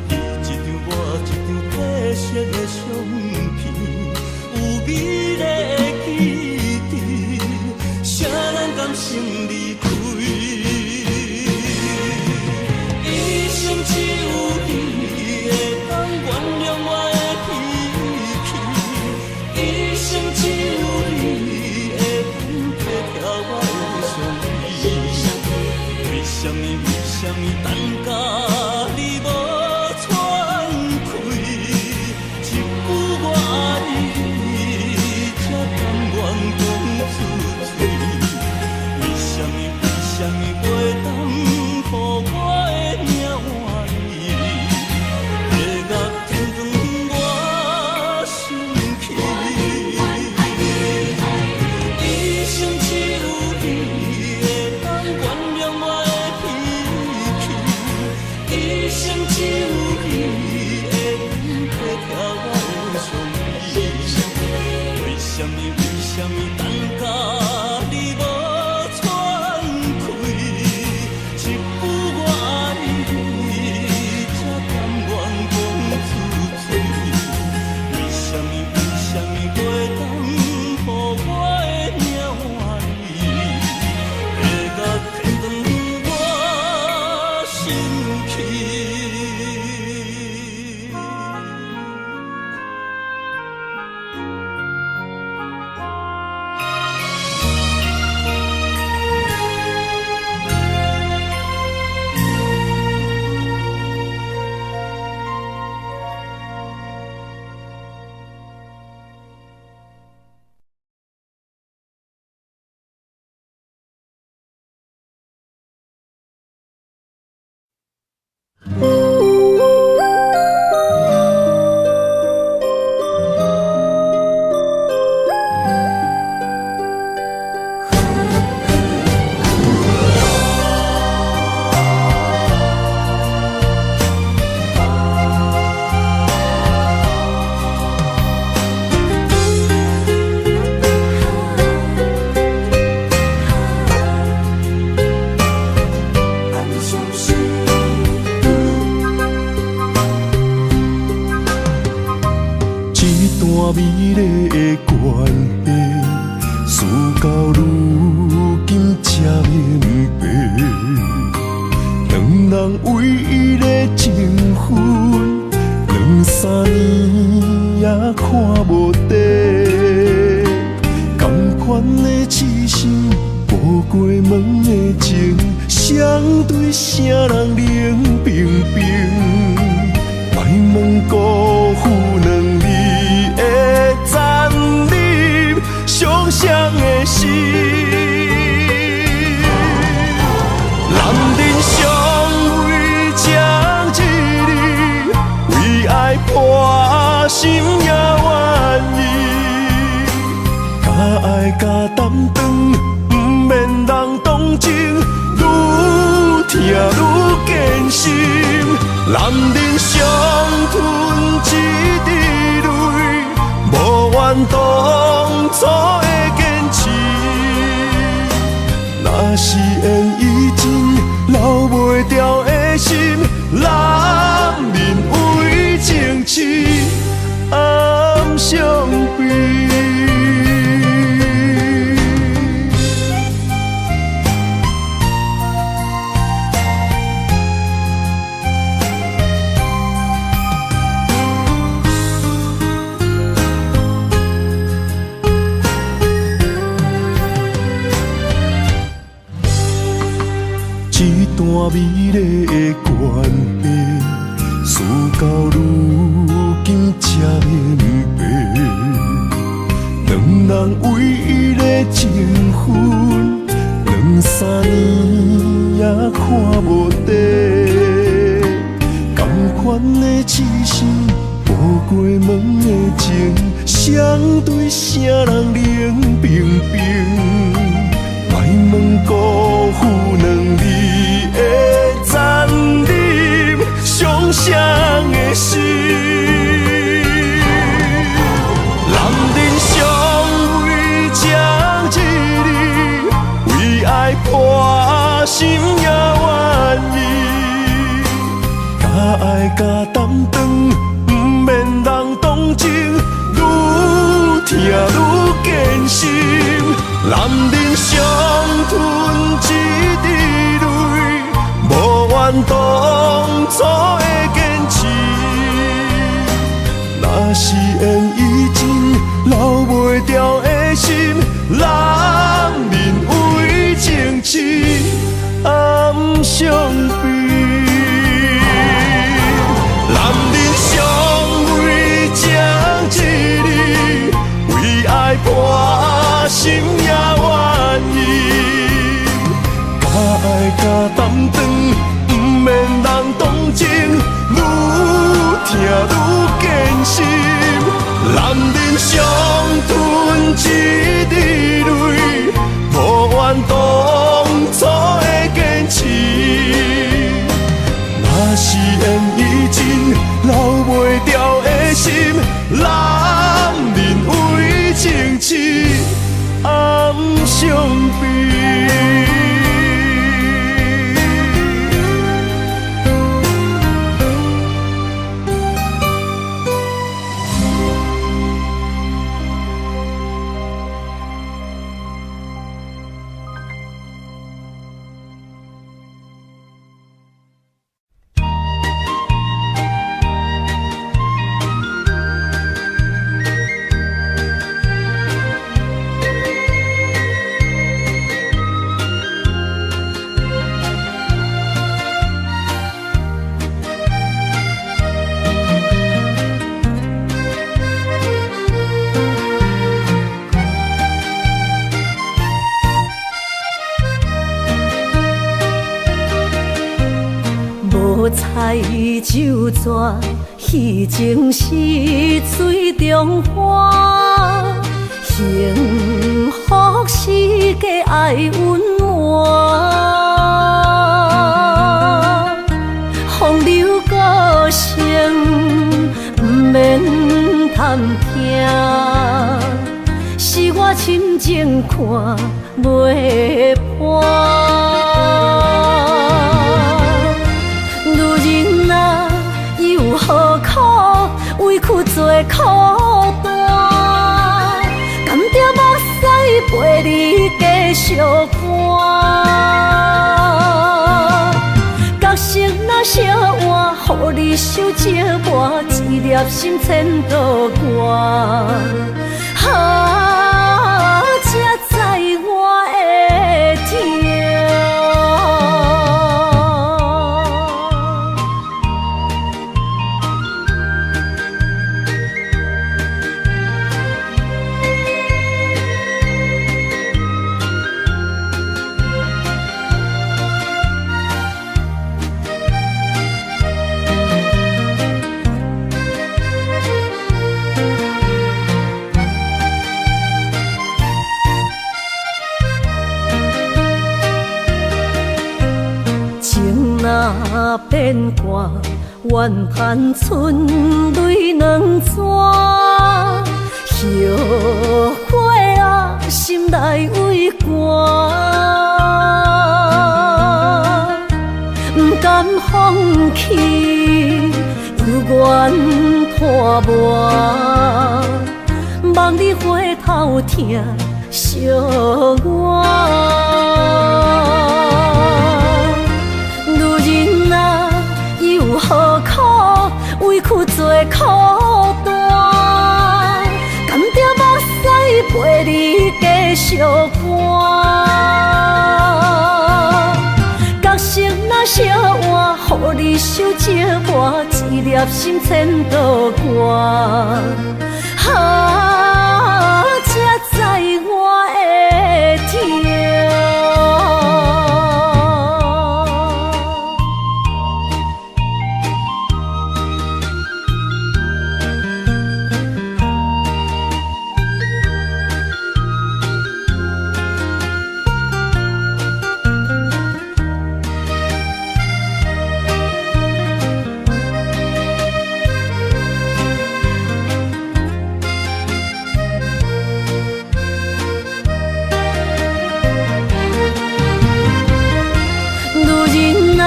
[SPEAKER 6] 你一張我一張褪色的相片，有美麗的記憶，誰人甘心離開？一生只有你會當原諒我的脾氣，一生只有你會當體貼我的傷悲。為什麼？為什麼等甲你無喘氣？一句我愛你，才甘願講出嘴。為什麼？為什麼袂當予我的命換你？白甲天長我心去。一生只有你會當原諒我的脾氣，一生只有你會當體貼我的傷悲。為什麼？為什麼等甲你無喘氣？一句我愛你，才甘願講出嘴。為什麼？為什麼袂當予我的命換你？白甲天長我心去。
[SPEAKER 2] 這段美麗的關係，事到如今才明白，兩人唯一的情分，兩三年也看無底，仝款的痴
[SPEAKER 6] 痴心，無過問的情，誰對誰人冷冰冰？莫問辜負兩字的殘忍，傷誰的心。男人上為情一字，為愛破心也願意。敢愛敢擔當，毋免人同情，愈疼愈堅心。男人上吞一滴淚，無怨當初的堅持。若是緣已盡，留袂牢的心，男人為情痴，暗傷悲。這段美麗的關係，事到如今才明白，兩人唯一的情分，兩三年也看無底。仝款的痴心，無過問的情，誰對誰人冷冰冰？莫問辜負兩字的殘忍，傷誰的心。男人上為情一字，為愛破心也願意。敢愛敢擔當，毋免人同情，愈疼愈堅心。男人上吞一滴淚，無怨當初的堅持。若是緣已盡，留袂牢的心，男人為情痴，暗傷悲。男人上為情一字，為愛破心也願意。敢愛敢擔當，毋免人同情，愈疼愈堅心。男人上吞一滴淚，無怨當初的堅持。若是緣已盡，留袂牢的心，男人為情痴，暗傷悲。
[SPEAKER 1] 无彩就逝，彼情是水中花。幸福是假爱隐瞒，风流过程毋免探听，是我深情看袂破。女人啊，又何苦委屈做苦单？甘著目屎陪你继续干？角色若相换，予你受折磨，一粒心千度寒。啊，才知我變卦，怨嘆春淚兩逝。後悔啊，心內畏寒，不甘放棄，猶原拖磨，望你回頭疼惜我。女人啊，又何苦委屈做苦單？甘著目屎陪你继续伴。角色若相换，予你受折磨，一粒心千度寒。啊，才知我的痛。女人啊，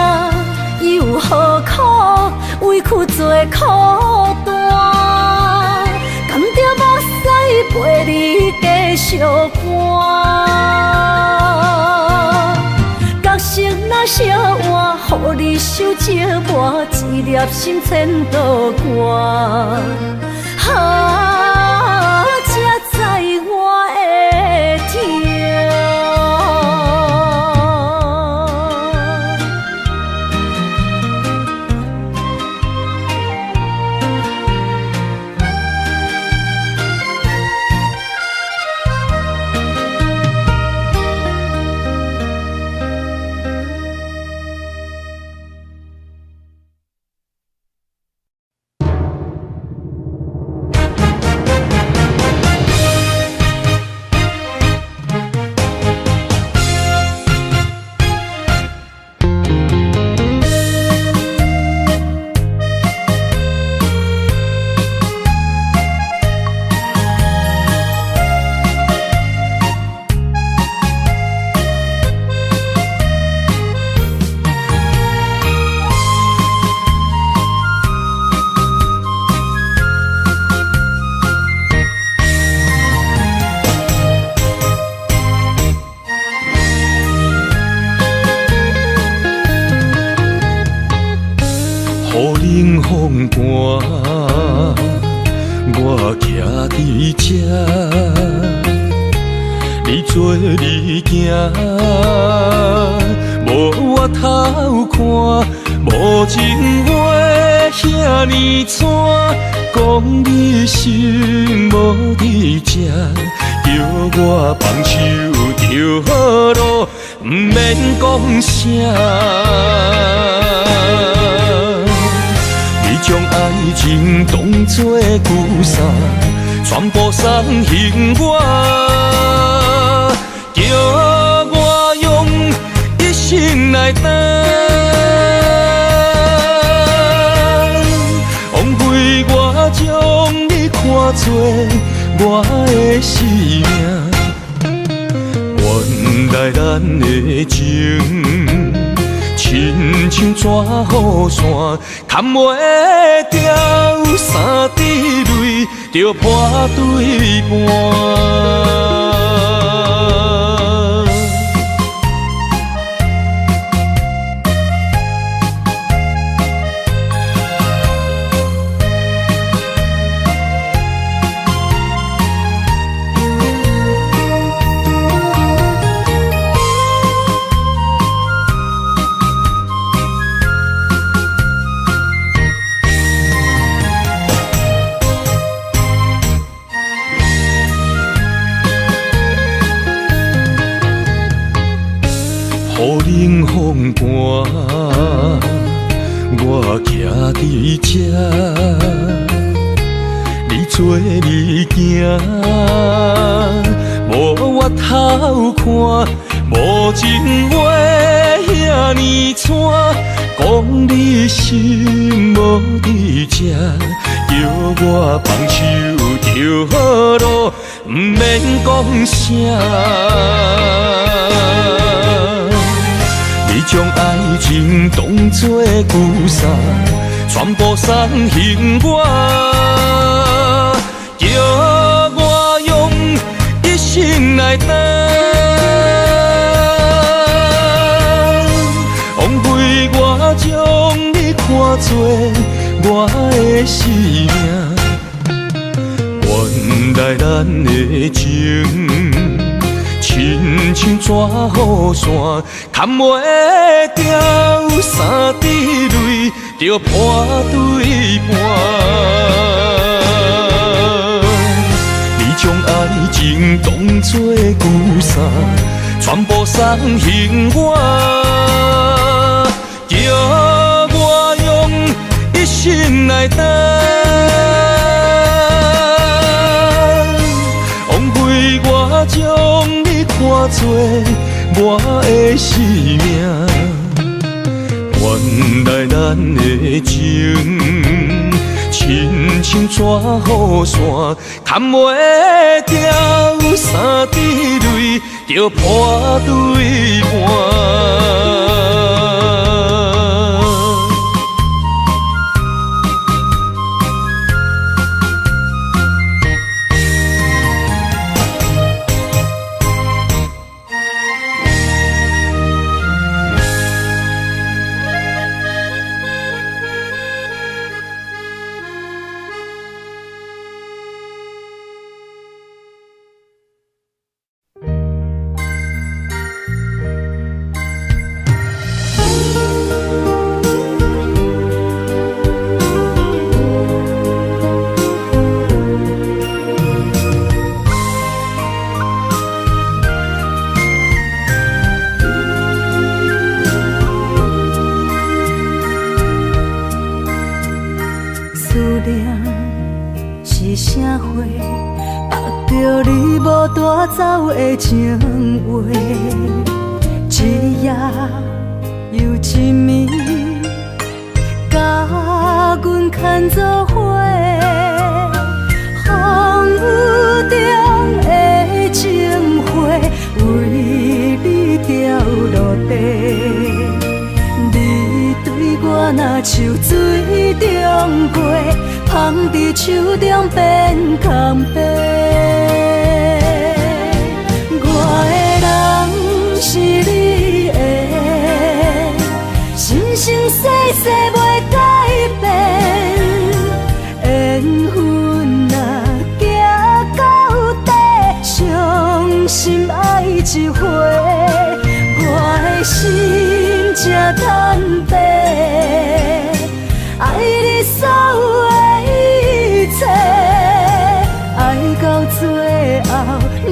[SPEAKER 1] 又何苦委屈做苦單？甘著目屎陪你继续伴。角色若相换，予你受折磨，一粒心千度寒。啊，才知我的痛。
[SPEAKER 6] 雨冷风寒，我徛伫这，你做你行，无回头看，无情话遐呢蔡，讲你心无伫这，叫我放手就好咯，毋免讲啥。你将爱情当作旧衫，全部送还我，叫我用一生来担。枉费我将你看作我的生命，原来咱的情亲像纸雨伞，牵袂牢，三滴泪就破对半。雨冷风寒，我徛伫这，你做你行，无回头看，无情话遐
[SPEAKER 2] 這呢喘，講你心無佇這，叫我放手就好囉，毋免講啥。你將愛情當作舊衫，全部送還我，叫我用一生來等。枉費我將你看做我的生命，原來咱的情親像紙雨傘，牽袂牢，三滴淚就破對半。你將愛情當作舊衫，全部送還我，叫我用一生來等。枉費我將你看做我的生命，原來咱的情親像紙雨傘，牽袂牢，三滴淚就破對半。
[SPEAKER 1] 走的情話，一夜又一暝，共阮牵做伙。风雨中的情花，为你掉落地。你对我若像水中月，捧伫手中变空白。我的人是你的，生生世世袂改变。缘分若行到底，伤心爱一回，我的心这坦白，爱你所有的一切，爱到最后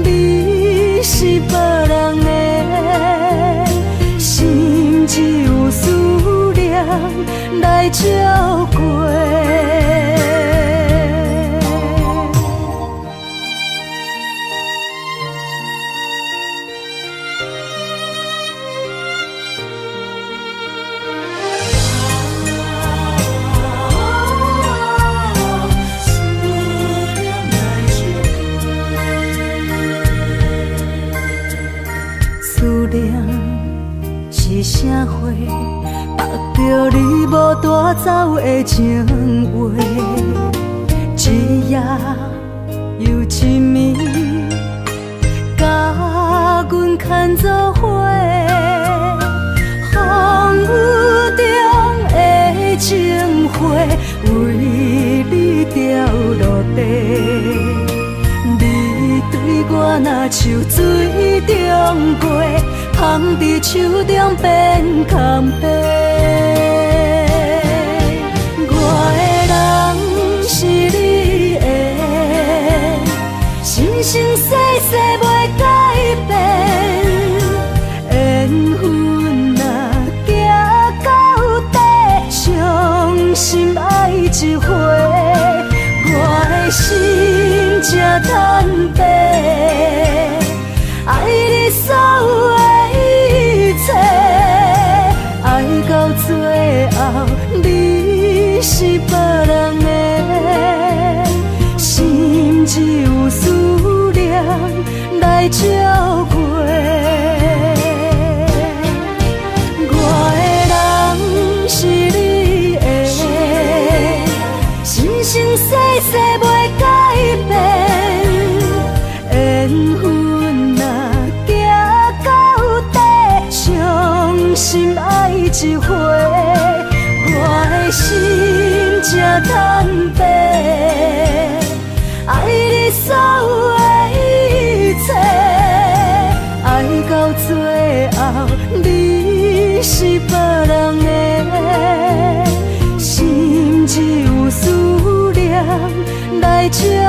[SPEAKER 1] 你是别人的，心只有思念来照过。思念是啥货？绑著你无带走的情话，一夜又一暝，共阮牵做伙。风雨中的情花，为你掉落地。你对我若像水中月，捧伫手中变空白。我的人是你的，生生世世袂改变。缘分若行到底，伤心爱一回，我的心这坦白，爱你所有的一切，爱後，你是別人的，心只有思念來照。